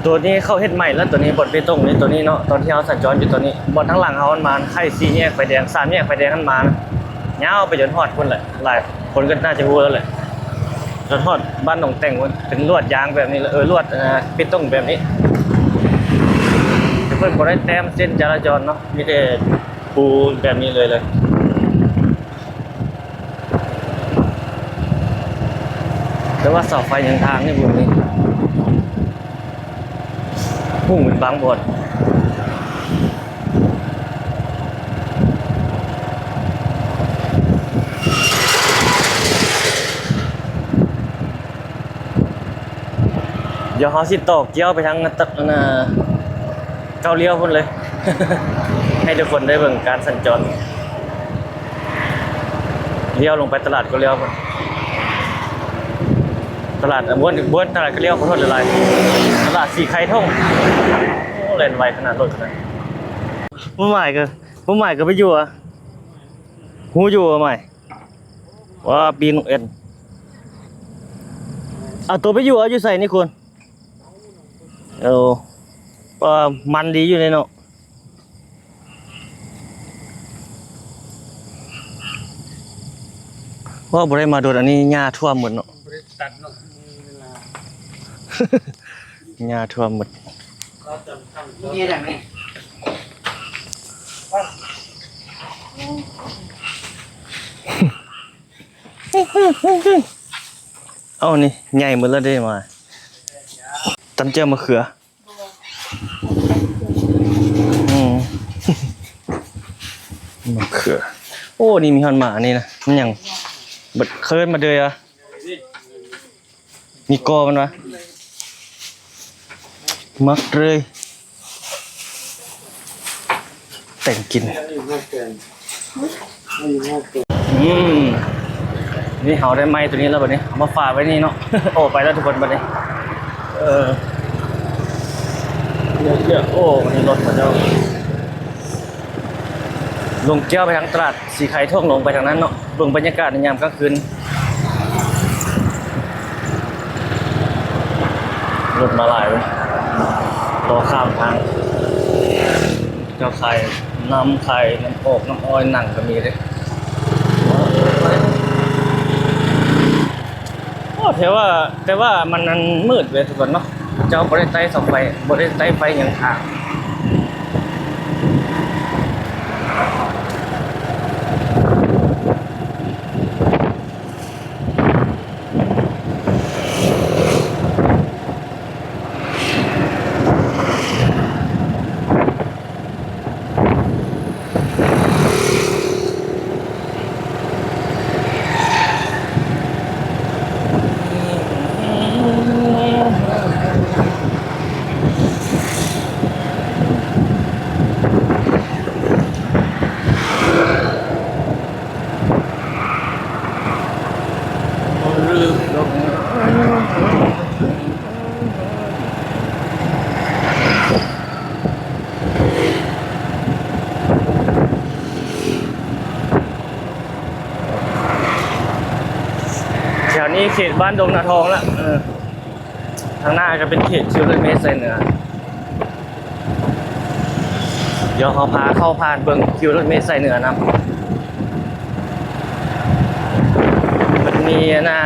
ໂຕນີ້ເຂົາເຮັດໃໝ່ແລ້ວ ໂຕນີ້ບ່ອນເປຕົງນີ້ ໂຕນີ້ເນາະ ຕອນທີ່ເຮົາສັນຈອນຢູ່ໂຕນີ້ ບ່ອນທາງຫຼັງເຮົາມັນມາໄຂ່ສີ່ແຍກໄຟແດງ ສາມແຍກໄຟແດງຫັ້ນມາ ຍາວໄປຈົນຮອດພຸ້ນແຫຼະ ຫຼາຍຄົນກໍໜ້າຈະຮູ້ແລ້ວແຫຼະ. ຈົນຮອດບ້ານໜອງແຕ່ງພຸ້ນ ເປັນລວດຢາງແບບນີ້ເລີຍ ເອີ ລວດ ເອີ ເປຕົງແບບນີ້ ແຕ່ເພິ່ນບໍ່ໄດ້ແຕ້ມເສັ້ນຈະລາຈອນເນາະ ມີແຕ່ປູແບບນີ້ເລີຍ ເລີຍ. ແຕ່ວ່າເສົາໄຟຍັງທາງນີ້ບຸນນີ້ ຫຸ້ງເປັນບາງບ່ອນ. ດຽວເຮົາຊິຕໍ່ກ້ຽວໄປທາງ ອັນນ່າ ເກົ້າລ້ຽວພຸ້ນເລີຍ ໃຫ້ທຸກຄົນໄດ້ເບິ່ງການສັນຈອນ. ລ້ຽວລົງໄປຕະຫຼາດເກົ້າລ້ຽວພຸ້ນ ຕະຫຼາດ ເອີ ບໍ່ແມ່ນ ຕະຫຼາດເກົ້າລ້ຽວ ຂໍໂທດຫຼາຍໆ ຕະຫຼາດສີໄຄທົ່ງ. ໂອ້ ແລ່ນໄວຂະໜາດ ລົດຂະໜາດ. ບໍ່ໝາຍກໍ ບໍ່ໝາຍກໍໄປຢູ່ອະ ຮູ້ຢູ່ບໍ່ໝາຍ? ວ່າປີນກເອັນ ເອົາໂຕໄປຢູ່ ເອົາຢູ່ໃສນີ້ຄຸນ? ໂອ້ ວ່າມັນດີຢູ່ເດເນາະ ເພາະບໍ່ໄດ້ມາດົນ. ອັນນີ້ຫຍ້າຖ້ວມໝົດເນາະ ບໍ່ໄດ້ຕັດເນາະ ມີເວລາ ຫຍ້າຖ້ວມໝົດ. ເຮັດຫຍັງນີ້? ເອົ້າ ນີ້ໃຫຍ່ໝົດແລ້ວເດ້ ມາຕຳແຈ່ວມະເຂືອ. ອືມ ມະເຂືອ. ໂອ້ ນີ້ມີຮອດໝານີ້ນະ ມັນຫຍັງ ເບິດເຄີຍມາເດີຍອະ. ມີກໍມັນວະ ມັກເລີຍ ແຕ່ງກິນ. ອືມ ນີ້ເຮົາໄດ້ໄມ້ໂຕນີ້ແລ້ວບັດນີ້ ເອົາມາຝາກໄວ້ນີ້ເນາະ. ໂອ້ ໄປແລ້ວທຸກຄົນບັດນີ້. ເອີ ໂອ້ ນີ້ລົດເຂົາເຈົ້າ ລົງກ້ຽວໄປທາງຕະຫຼາດສີໄຄທົ່ງ ລົງໄປທາງນັ້ນເນາະ. ເບິ່ງບັນຍາກາດໃນຍາມກາງຄືນ ລົດມາຫຼາຍເວີຍ ລໍຂ້າມທາງ. ເຈົ້າຂາຍນ້ຳ ຂາຍນ້ຳອອກນ້ຳອ້ອຍ ໜັງກໍມີເດ້. ໂອ້ ແຕ່ວ່າ ແຕ່ວ່າມັນ ມັນມືດເວີຍທຸກຄົນເນາະ. ເຈົ້າບໍ່ໄດ້ໄຕ້ເສົາໄຟ ບໍ່ໄດ້ໄຕ້ໄຟຫຍັງທາງ. ແຖວນີ້ເຂດບ້ານດົງນາທອງລະ ເອີ ທາງໜ້າຈະເປັນເຂດຄິວລົດເມສາຍເໜືອ. ດຽວເຮົາພາເຂົ້າຜ່ານເບິ່ງຄິວລົດເມສາຍເໜືອນຳ. ມັນມີອັນນ່າ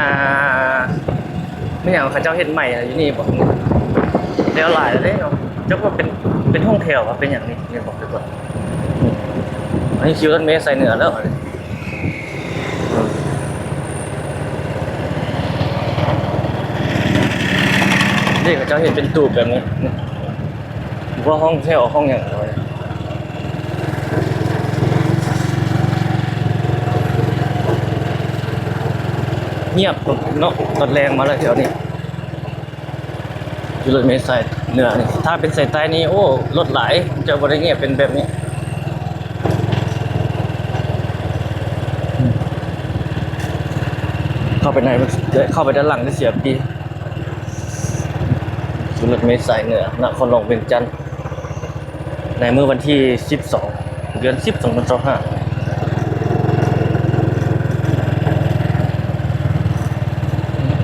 ແມ່ນຫຍັງເຂົາເຈົ້າເຮັດໃໝ່ຢູ່ນີ້ບໍ? ແລ້ວຫຼາຍແລ້ວເດ້ເນາະ. ຈັກວ່າເປັນ ເປັນຫ້ອງແຖວຫວາ ເປັນຫຍັງນີ້ ແມ່ນບໍ່? ເດີກ່ອນ ອັນນີ້ຄິວລົດເມສາຍເໜືອແລ້ວ. ນີ້ເຂົາເຈົ້າເຮັດເປັນຕູບແບບນີ້ ບໍ່ຮູ້ວ່າຫ້ອງແຖວຫ້ອງຫຍັງ. ງຽບເນາະ ຕອນແລງມາແລ້ວແຖວນີ້. ຢູ່ລົດເມສາຍເໜືອນີ້ ຖ້າເປັນສາຍໃຕ້ນີ້ ໂອ້ ລົດຫຼາຍ ຈະບໍ່ໄດ້ງຽບເປັນແບບນີ້. ເຂົ້າໄປໃນ ເຂົ້າໄປດ້ານຫຼັງຈະເສຍປີ້. ຢູ່ລົດເມສາຍເໜືອ ນະຄອນຫຼວງວຽງຈັນ. ໃນມື້ວັນທີສິບສອງ ເດືອນສິບ ສອງພັນຊາວຫ້າ.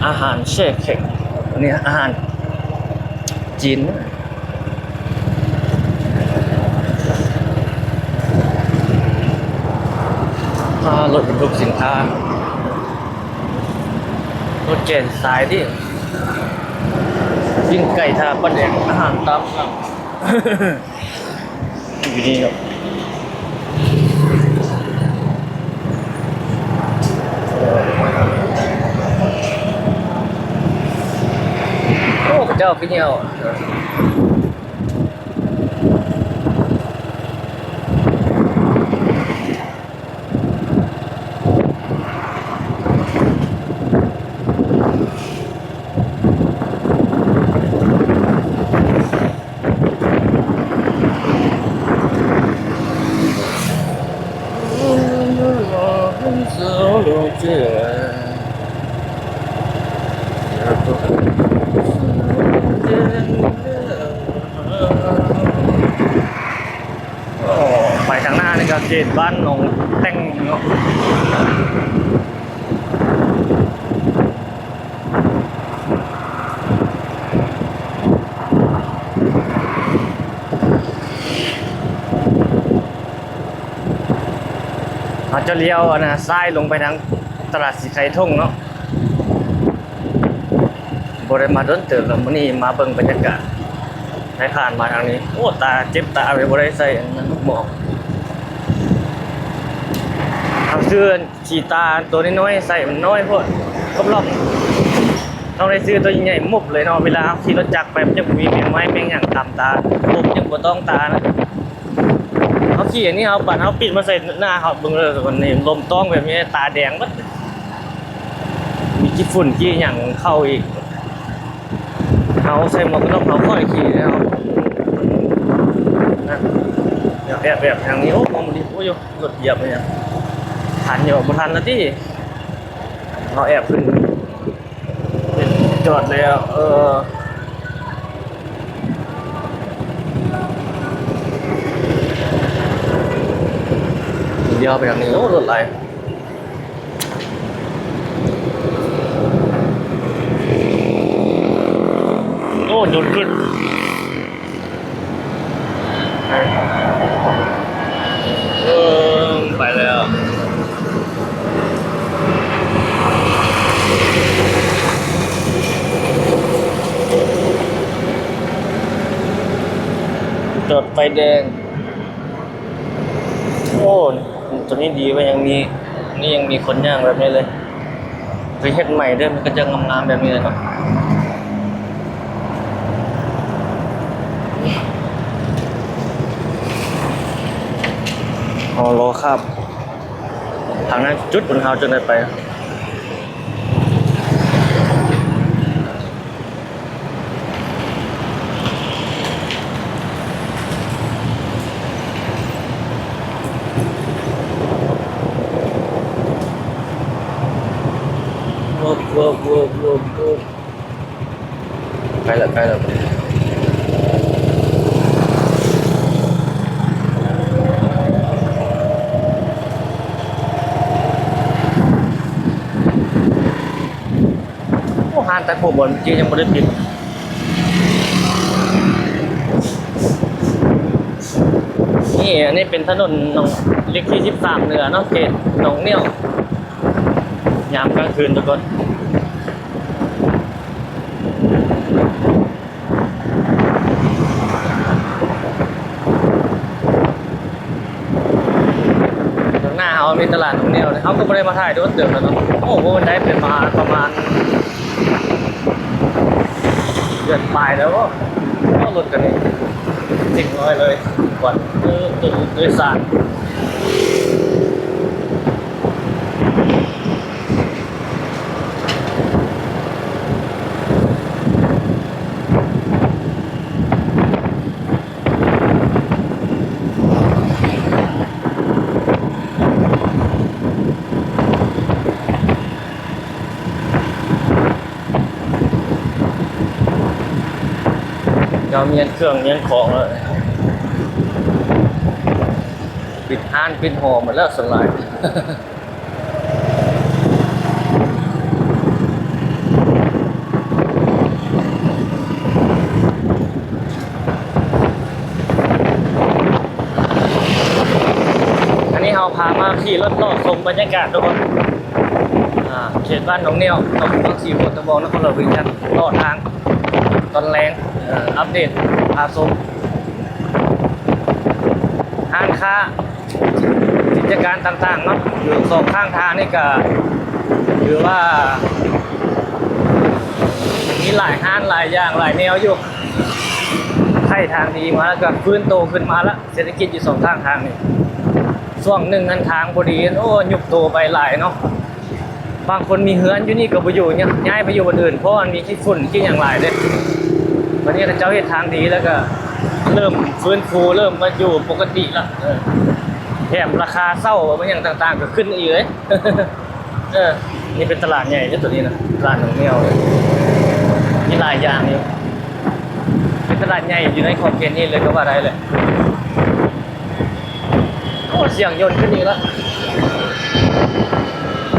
ອາຫານແຊ່ແຂງ ອັນນີ້ອາຫານຈີນ. ອ່າ ລົດບັນທຸກສິນຄ້າ ລົດແກ່ນສາຍຕິ ປີ້ງໄກ່ ທາປາແດກ ອາຫານຕາມສັ່ງ. ຢູ່ນີ້ເນາະ. ໂອ້ ເຂົາເຈົ້າຄືຍ່ຽວ. ໂອ້ ໄປທາງໜ້ານີ້ກໍເຂດບ້ານໜອງແຕ່ງເນາະ. ເຮົາຈະລ້ຽວ ອັນນ່າ ຊ້າຍລົງໄປທາງຕະຫຼາດສີໄຄທົ່ງເນາະ. ບໍ່ໄດ້ມາດົນເຕີບແລ້ວ ມື້ນີ້ມາເບິ່ງບັນຍາກາດ ໄດ້ຜ່ານມາທາງນີ້. ໂອ້ ຕາເຈັບຕາເລີຍ ບໍ່ໄດ້ໃສ່ອັນນັ້ນ ໝອກ. ເຮົາຊື້ອັນ ສີຕາໂຕນ້ອຍໆໃສ່ ມັນນ້ອຍໂພດ ກອບລອບ. ຕ້ອງໄດ້ຊື້ໂຕໃຫຍ່ໆ ໝົບເລີຍເນາະ. ເວລາເຮົາຂີ່ລົດຈັກໄປ ມັນຈະບໍ່ມີແມງໄມ້ແມງຫຍັງຕຳຕາ ລົມຍັງບໍ່ຕ້ອງຕານະ. ເຮົາຂີ່ອັນນີ້ ເຮົາປັດ ເຮົາປິດມາໃສ່ໜ້າເຮົາເບິ່ງເດີ ວັນນີ້ລົມຕ້ອງແບບນີ້ ຕາແດງເບິດ. ມີຂີ້ຝຸ່ນຂີ້ຫຍັງເຂົ້າອີກ. ເຮົາໃສ່ໝວກກັນນັອກ ເຮົາຄ່ອຍຂີ່ແລ້ວນະ. ແອບໆທາງນີ້ ໂອ້ ມອງບໍ່ດີ. ໂອ້ຍ ລົດຢຽບອີຫຍັງ ທັນຢູ່ບໍ່? ບໍ່ທັນລະຕິ. ເຮົາແອບຂຶ້ນ ຈອດແລ້ວ ເອີ ດຽວໄປທາງນີ້ ໂອ້ ລົດຫຼາຍ. ໂອ້ ຈົນຂຶ້ນ ເອີ ໄປແລ້ວ ຈອດໄຟແດງ. ໂອ້ ຕົວນີ້ດີເວີ້ຍ ຍັງມີ ນີ້ຍັງມີຄົນຍ່າງແບບນີ້ເລີຍ ໄປເຮັດໃໝ່ເດີ້ ມັນກໍຈະງາມໆແບບນີ້ເລີຍເນາະ. ເຮົາລໍຄາບທາງນັ້ນຈຸດ ເຮົາຈຶ່ງໄດ້ໄປ. ໂອ້ ໂອ້ ໂອ້ ໂອ້ ໂອ້ ໃກ້ລະ ໃກ້ລະ ໂອ້ ຮ້ານຕັດຜົມບ່ອນເມື່ອກີ້ຍັງບໍ່ໄດ້ປິດ. ນີ້ ອັນນີ້ເປັນຖະໜົນໜອງ ເລກທີສິບສາມເໜືອເນາະ ເຂດໜອງໜ້ຽວ ຍາມກາງຄືນທຸກຄົນ. ເບື້ອງໜ້າເຮົາມີຕະຫຼາດໜອງໜ້ຽວ ເຮົາກໍບໍ່ໄດ້ມາຖ່າຍໂດນເຕີບແລ້ວເນາະ. ໂອ້ໂຫ ໄດ້ໄປມາປະມານເດືອນປາຍແລ້ວບໍ? ໂອ້ ລົດກັນນີ້ເຕັມຮ້ອຍເລີຍ ກວດ ເອີ ໂດຍສານ. ເຈົ້າ ມຽນເຄື່ອງມຽນຂອງແລ້ວ ປິດຮ້ານປິດຫໍໝົດແລ້ວສ່ວນຫຼາຍ. ອັນນີ້ເຮົາພາມາຂີ່ລົດເລາະຊົມບັນຍາກາດທຸກຄົນ ອ່າ ເຂດບ້ານໜອງໜ້ຽວ ຕຳບົນວັງສີ ໂພນຕະບອງ ນະຄອນຫຼວງວຽງຈັນ ເລາະທາງຕອນແລງ ເອີ ອັບເດດພາຊົມຮ້ານຄ້າ ກິດຈະການຕ່າງໆເນາະ ຢູ່ສອງຂ້າງທາງນີ້ກະຖືວ່າມີຫຼາຍຮ້ານຫຼາຍຢ່າງຫຼາຍແນວຢູ່. ໄຖ່ທາງດີມາແລ້ວກະຟື້ນໂຕຂຶ້ນມາລະ ເສດຖະກິດຢູ່ສອງຂ້າງທາງນີ້. ຊ່ວງໜຶ່ງຫັ້ນທາງບໍ່ດີ ໂອ້ ຍຸບໂຕໄປຫຼາຍເນາະ. ບາງຄົນມີເຮືອນຢູ່ນີ້ກໍບໍ່ຢູ່ ຍ້າຍໄປຢູ່ບ່ອນອື່ນ ເພາະວ່າມັນມີຂີ້ຝຸ່ນຂີ້ຫຍັງຫຼາຍເດ້. ບັດນີ້ເຂົາເຈົ້າເຮັດທາງດີແລ້ວກໍເລີ່ມຟື້ນຟູ ເລີ່ມມາຢູ່ປົກກະຕິລະ ເອີ ແຖມລາຄາເຊົ່າ ແມ່ນຫຍັງຕ່າງໆກໍຂຶ້ນອີກເລີຍ. ເອີ ນີ້ເປັນຕະຫຼາດໃຫຍ່ເດ້ ໂຕນີ້ນະ ຕະຫຼາດໜອງແນວ ມີຫຼາຍຢ່າງຢູ່ ເປັນຕະຫຼາດໃຫຍ່ຢູ່ໃນຂອບເຂດນີ້ເລີຍກໍວ່າໄດ້ແຫຼະ. ໂອ້ ສຽງຍົນຂຶ້ນອີກແລ້ວ.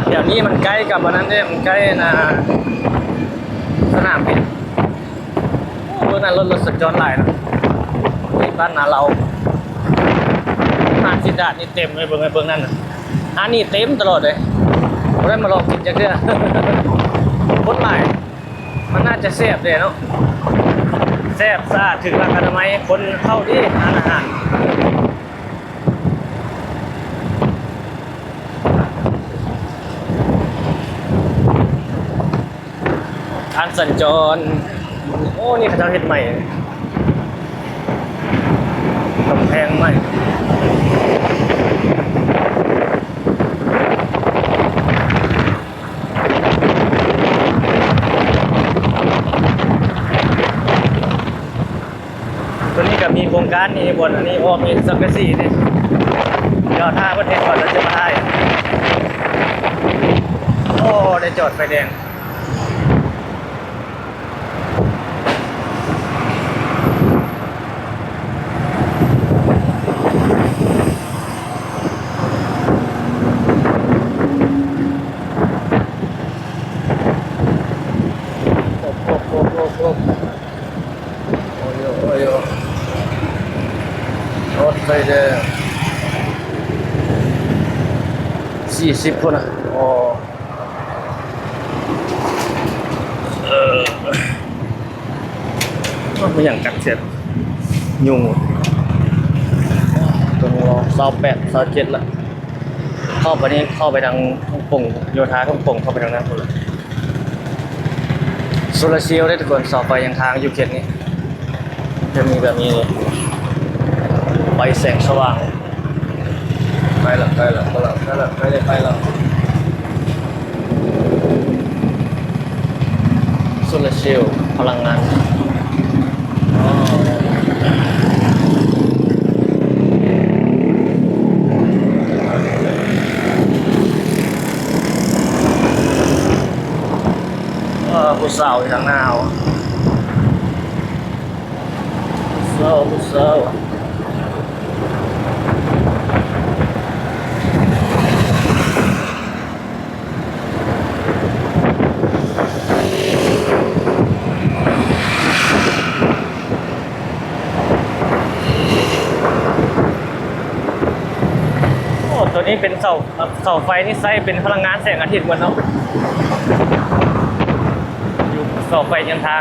ແຖວນີ້ມັນໃກ້ກັບອັນນັ້ນເດ້ ມັນໃກ້ ອັນນ່າ ສະໜາມບິນ. ໂອ້ ເບິ່ງນັ້ນ ລົດ ລົດສັນຈອນຫຼາຍນະ ເຂດບ້ານນາເລົາ ຮ້ານຊີ້ນດາດນີ້ເຕັມເລີຍ. ເບິ່ງ ເບິ່ງນັ້ນນະ ຮ້ານນີ້ເຕັມຕະຫຼອດເລີຍ ບໍ່ໄດ້ມາລອງກິນຈັກເທື່ອ ຄົນຫຼາຍ. ມັນໜ້າຈະແຊບເດ້ເນາະ ແຊບ ສະອາດ ຖືກຫຼັກອະນາໄມ ຄົນເຂົ້າດີ ຮ້ານອາຫານ ທາງສັນຈອນ. ໂອ້ ນີ້ເຂົາເຈົ້າເຮັດໃໝ່ ກຳແພງໃໝ່. ຕົວນີ້ກໍມີໂຄງການນີ້ ບ່ອນອັນນີ້ ອອກນີ້ ສັງກະສີນີ້ ດຽວຖ້າເພິ່ນເຮັດກ່ອນ ແລ້ວຈະມາຖ່າຍ. ໂອ້ ໄດ້ຈອດໄຟແດງ. ໂອ້ຍ ໂອ້ຍ ໂອ້ຍ ໂອ້ຍ ໄຟແດງ ສີ່ສິບພຸ້ນນະ. ໂອ້ ເອີ ມັນຫຍັງກັດແຊບ ຍຸງ ຕ້ອງລອງ ຊາວແປດ ຊາວເຈັດລະ. ເຂົ້າໄປນີ້ ເຂົ້າໄປທາງ ໂປ່ງໂຍທາ ໂປ່ງ ເຂົ້າໄປທາງນັ້ນພຸ້ນລະ. ໂຊລາເຊວເດ້ທຸກຄົນ ເສົາໄຟຫຍັງທາງຢູ່ເຂດນີ້ ຈະມີແບບນີ້ ໄຟແສງສະຫວ່າງ. ໄປລະ ໄປລະ ໄປລະ ໄປລະ ໄປລະ ໄປລະ. ໂຊລາເຊວ ພະລັງງານ ເອີ ຜູ້ສາວຢູ່ທາງໜ້າເຮົາ ຜູ້ສາວ ຜູ້ສາວ. ໂອ້ ໂຕນີ້ເປັນເສົາ ເສົາໄຟນີ້ໃຊ້ເປັນພະລັງງານແສງອາທິດໝົດເນາະ ຢູ່ເສົາໄຟຍາມທາງ.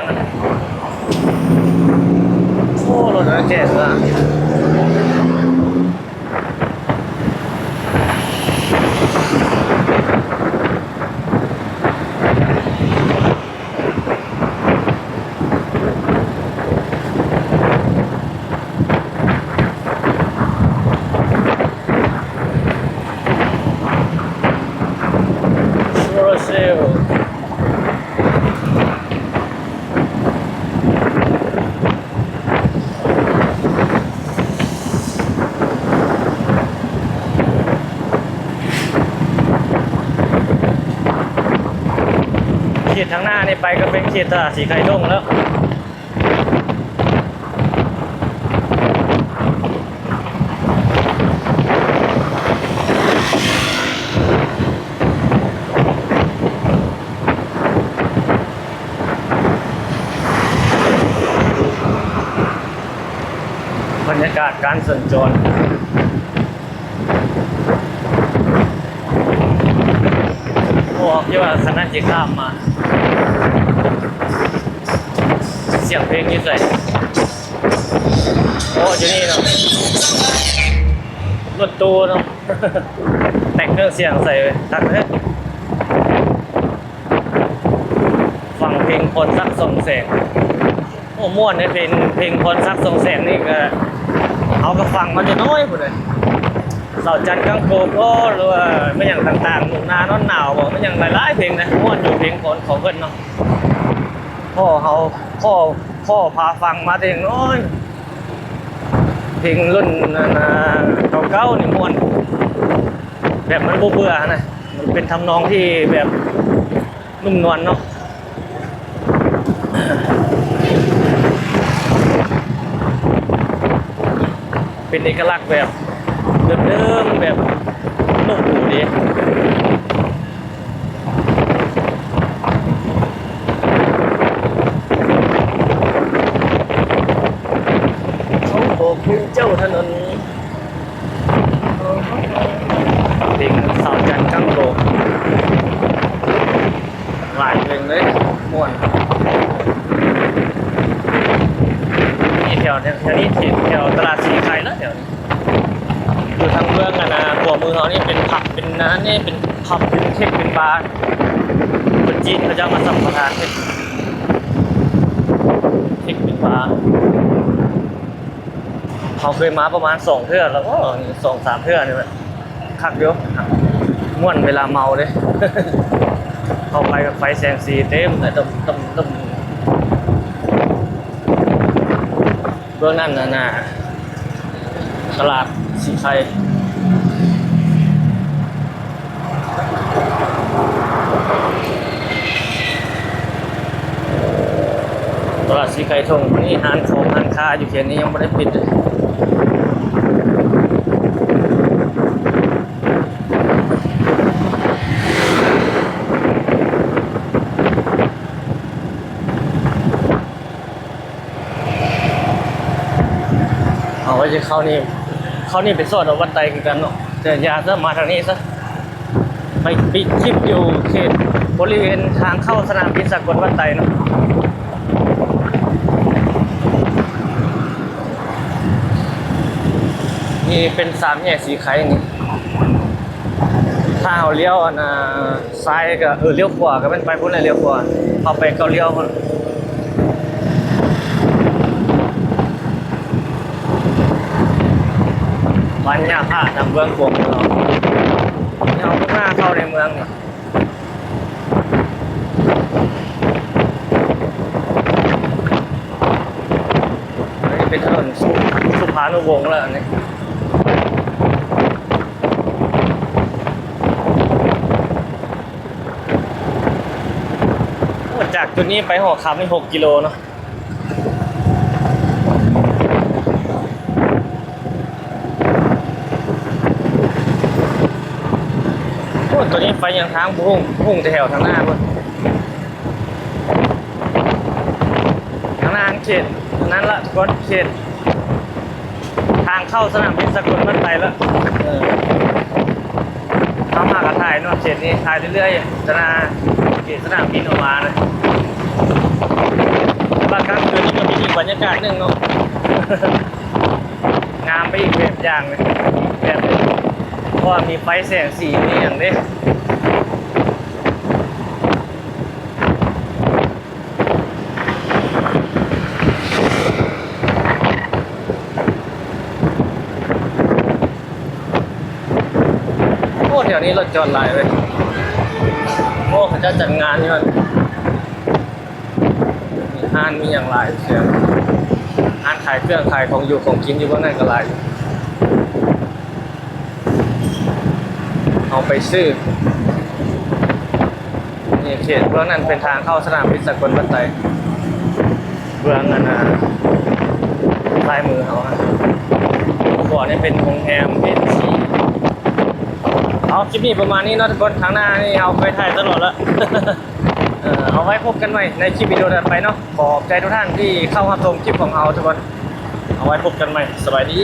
ໂອ້ ລົດແຈກວ່າ. ໂຊລາເຊວ. ເຂດທາງໜ້ານີ້ໄປກໍເປັນເຂດຕະຫຼາດສີໄຄດົງແລ້ວ. ບັນຍາກາດການສັນຈອນ ບໍ່ອອກຢູ່ວ່າຄັນນັ້ນຊິຂ້າມມາ. ສຽງເພງຢູ່ໃສ? ໂອ້ ຢູ່ນີ້ເນາະ ລົດຕູ້ເນາະ ແຕ່ງເຄື່ອງສຽງໃສ່ຄັກເດ້. ຟັງເພງພອນສັກ ສ່ອງແສງ ໂອ້ ມ່ວນເດ້. ເພງ ເພງພອນສັກ ສ່ອງແສງນີ້ກໍ ເຮົາກໍຟັງມາແຕ່ນ້ອຍພຸ້ນເດ້. ສາວຈັນ ກັງໂກະ ບໍ່ ຫຼືວ່າແມ່ນຫຍັງຕ່າງໆ ໜູນານອນໜາວບໍ່ ແມ່ນຫຍັງ ຫຼາຍໆເພງນະ ມ່ວນຢູ່ ເພງຂອງ ຂອງເພິ່ນເນາະ. ພໍ່ເຮົາ ພໍ່ ພໍ່ພາຟັງມາແຕ່ຍັງນ້ອຍ ເພງລຸ້ນອັນນ່າເກົ່າໆນີ້ມ່ວນ ແບບມັນບໍ່ເບື່ອນະ ມັນເປັນທຳນອງທີ່ແບບນຸ້ມນວນເນາະ ເປັນເອກະລັກແບບເດີມໆ ແບບນຸ້ມຫູດີ. ເຂົາບອກເປັນເຈົ້າຖະໜົນ ເພງສາວຈັນ ກັງໂກະ ຫຼາຍເພງເລີຍ ມ່ວນ. ນີ້ແຖວ ແຖວນີ້ ແຖວຕະຫຼາດສີໄຄເນາະ ແຖວນີ້ ຢູ່ທາງເບື້ອງອັນນ່າ ຂວາມືເຮົານີ້ເປັນຜັບ ເປັນອັນນີ້ ເປັນຜັບ ເປັນເທັກ ເປັນບາ ຄົນຈີນເຂົາເຈົ້າມາສຳປະທານເຮັດເທັກ ເປັນບາ. ເຮົາເຄີຍມາປະມານສອງເທື່ອແລ້ວ ສອງສາມເທື່ອນີ້ແຫຼະ ຄັກຢູ່ ມ່ວນເວລາເມົາເດ້. ເຂົ້າໄປແບບໄຟແສງສີເຕັມເລີຍ ຕຶ້ມໆ ເບື້ອງນັ້ນນະ ຕະຫຼາດສີໄຄ. ຕະຫຼາດສີໄຄທົ່ງນີ້ ຮ້ານຂອງຮ້ານຄ້າຢູ່ເຂດນີ້ຍັງບໍ່ໄດ້ປິດ. ເຮົາກໍຈະເຂົ້ານີ້ ເຂົ້ານີ້ໄປສອດເອົາວັດໄຕຄືກັນເນາະ ແຕ່ຢ່າຊະ ມາທາງນີ້ຊະ. ໄປປິດຄລິບຢູ່ເຂດບໍລິເວນທາງເຂົ້າສະໜາມບິນສາກົນວັດໄຕເນາະ. ນີ້ເປັນສາມແຍກສີໄຄນີ້ ຖ້າເຮົາລ້ຽວ ອັນນ່າ ຊ້າຍກໍ ເອີ ລ້ຽວຂວາກໍແມ່ນໄປພຸ້ນແຫຼະ ລ້ຽວຂວາ ເຂົ້າໄປເກົ້າລ້ຽວພຸ້ນ. ວັດຍາພາດນຳເບື້ອງຂວາເນາະ ເຮົາຫາເຂົ້າໃນເມືອງນີ້. ອັນນີ້ເປັນຖະໜົນສຸ ສຸພານຸວົງແລ້ວອັນນີ້. ໂອ້ ຈາກຈຸດນີ້ໄປຫໍຄຳນີ້ຫົກກິໂລເນາະ. ໂອ້ ໂຕນີ້ໄຟຍັງທາງບໍ່ຮຸ່ງ ຮຸ່ງແຕ່ແຖວທາງໜ້າພຸ້ນ. ທາງໜ້າເຂດນັ້ນລະ ກ່ອນເຂດ ທາງເຂົ້າສະໜາມບິນສາກົນວັດໄຕລະ. ເອີ ເຮົາຫາກະຖ່າຍເນາະ ເຂດນີ້ຖ່າຍເລື້ອຍໆ ຈະໜ້າເຂດສະໜາມບິນອອກມານະ. ແຕ່ວ່າກາງຄືນນີ້ກໍເປັນອີກບັນຍາກາດໜຶ່ງເນາະ ງາມໄປອີກແບບຢ່າງເລີຍ ແບບ ເພາະວ່າມີໄຟແສງສີມີຫຍັງເດ້. ໂອ້ ແຖວນີ້ລົດຈອດຫຼາຍເວີຍ. ໂອ້ ເຂົາເຈົ້າຈັດງານຢູ່ຫັ້ນ ມີຮ້ານມີຫຍັງຫຼາຍເຊີຍ ຮ້ານຂາຍເຄື່ອງຂາຍຂອງຢູ່ຂອງກິນຢູ່ເບື້ອງນັ້ນກໍຫຼາຍ. ເຮົາໄປຊື້ ນີ້ເຂດເບື້ອງນັ້ນເປັນທາງເຂົ້າສະໜາມບິນສາກົນວັດໄຕ ເບື້ອງອັນນ່າ ຊ້າຍມືເຮົາຫັ້ນ. ຂວານີ້ເປັນໂຮງແຮມເອັນຊີ. ເອົາ ຄລິບນີ້ປະມານນີ້ເນາະທຸກຄົນ ທາງໜ້ານີ້ເຮົາໄປຖ່າຍຕະຫຼອດລະ. ເອີ ເອົາໄວ້ພົບກັນໃໝ່ໃນຄລິບວິດີໂອຖັດໄປເນາະ. ຂອບໃຈທຸກທ່ານທີ່ເຂົ້າຮັບຊົມຄລິບຂອງເຮົາທຸກຄົນ ເອົາໄວ້ພົບກັນໃໝ່ ສະບາຍດີ.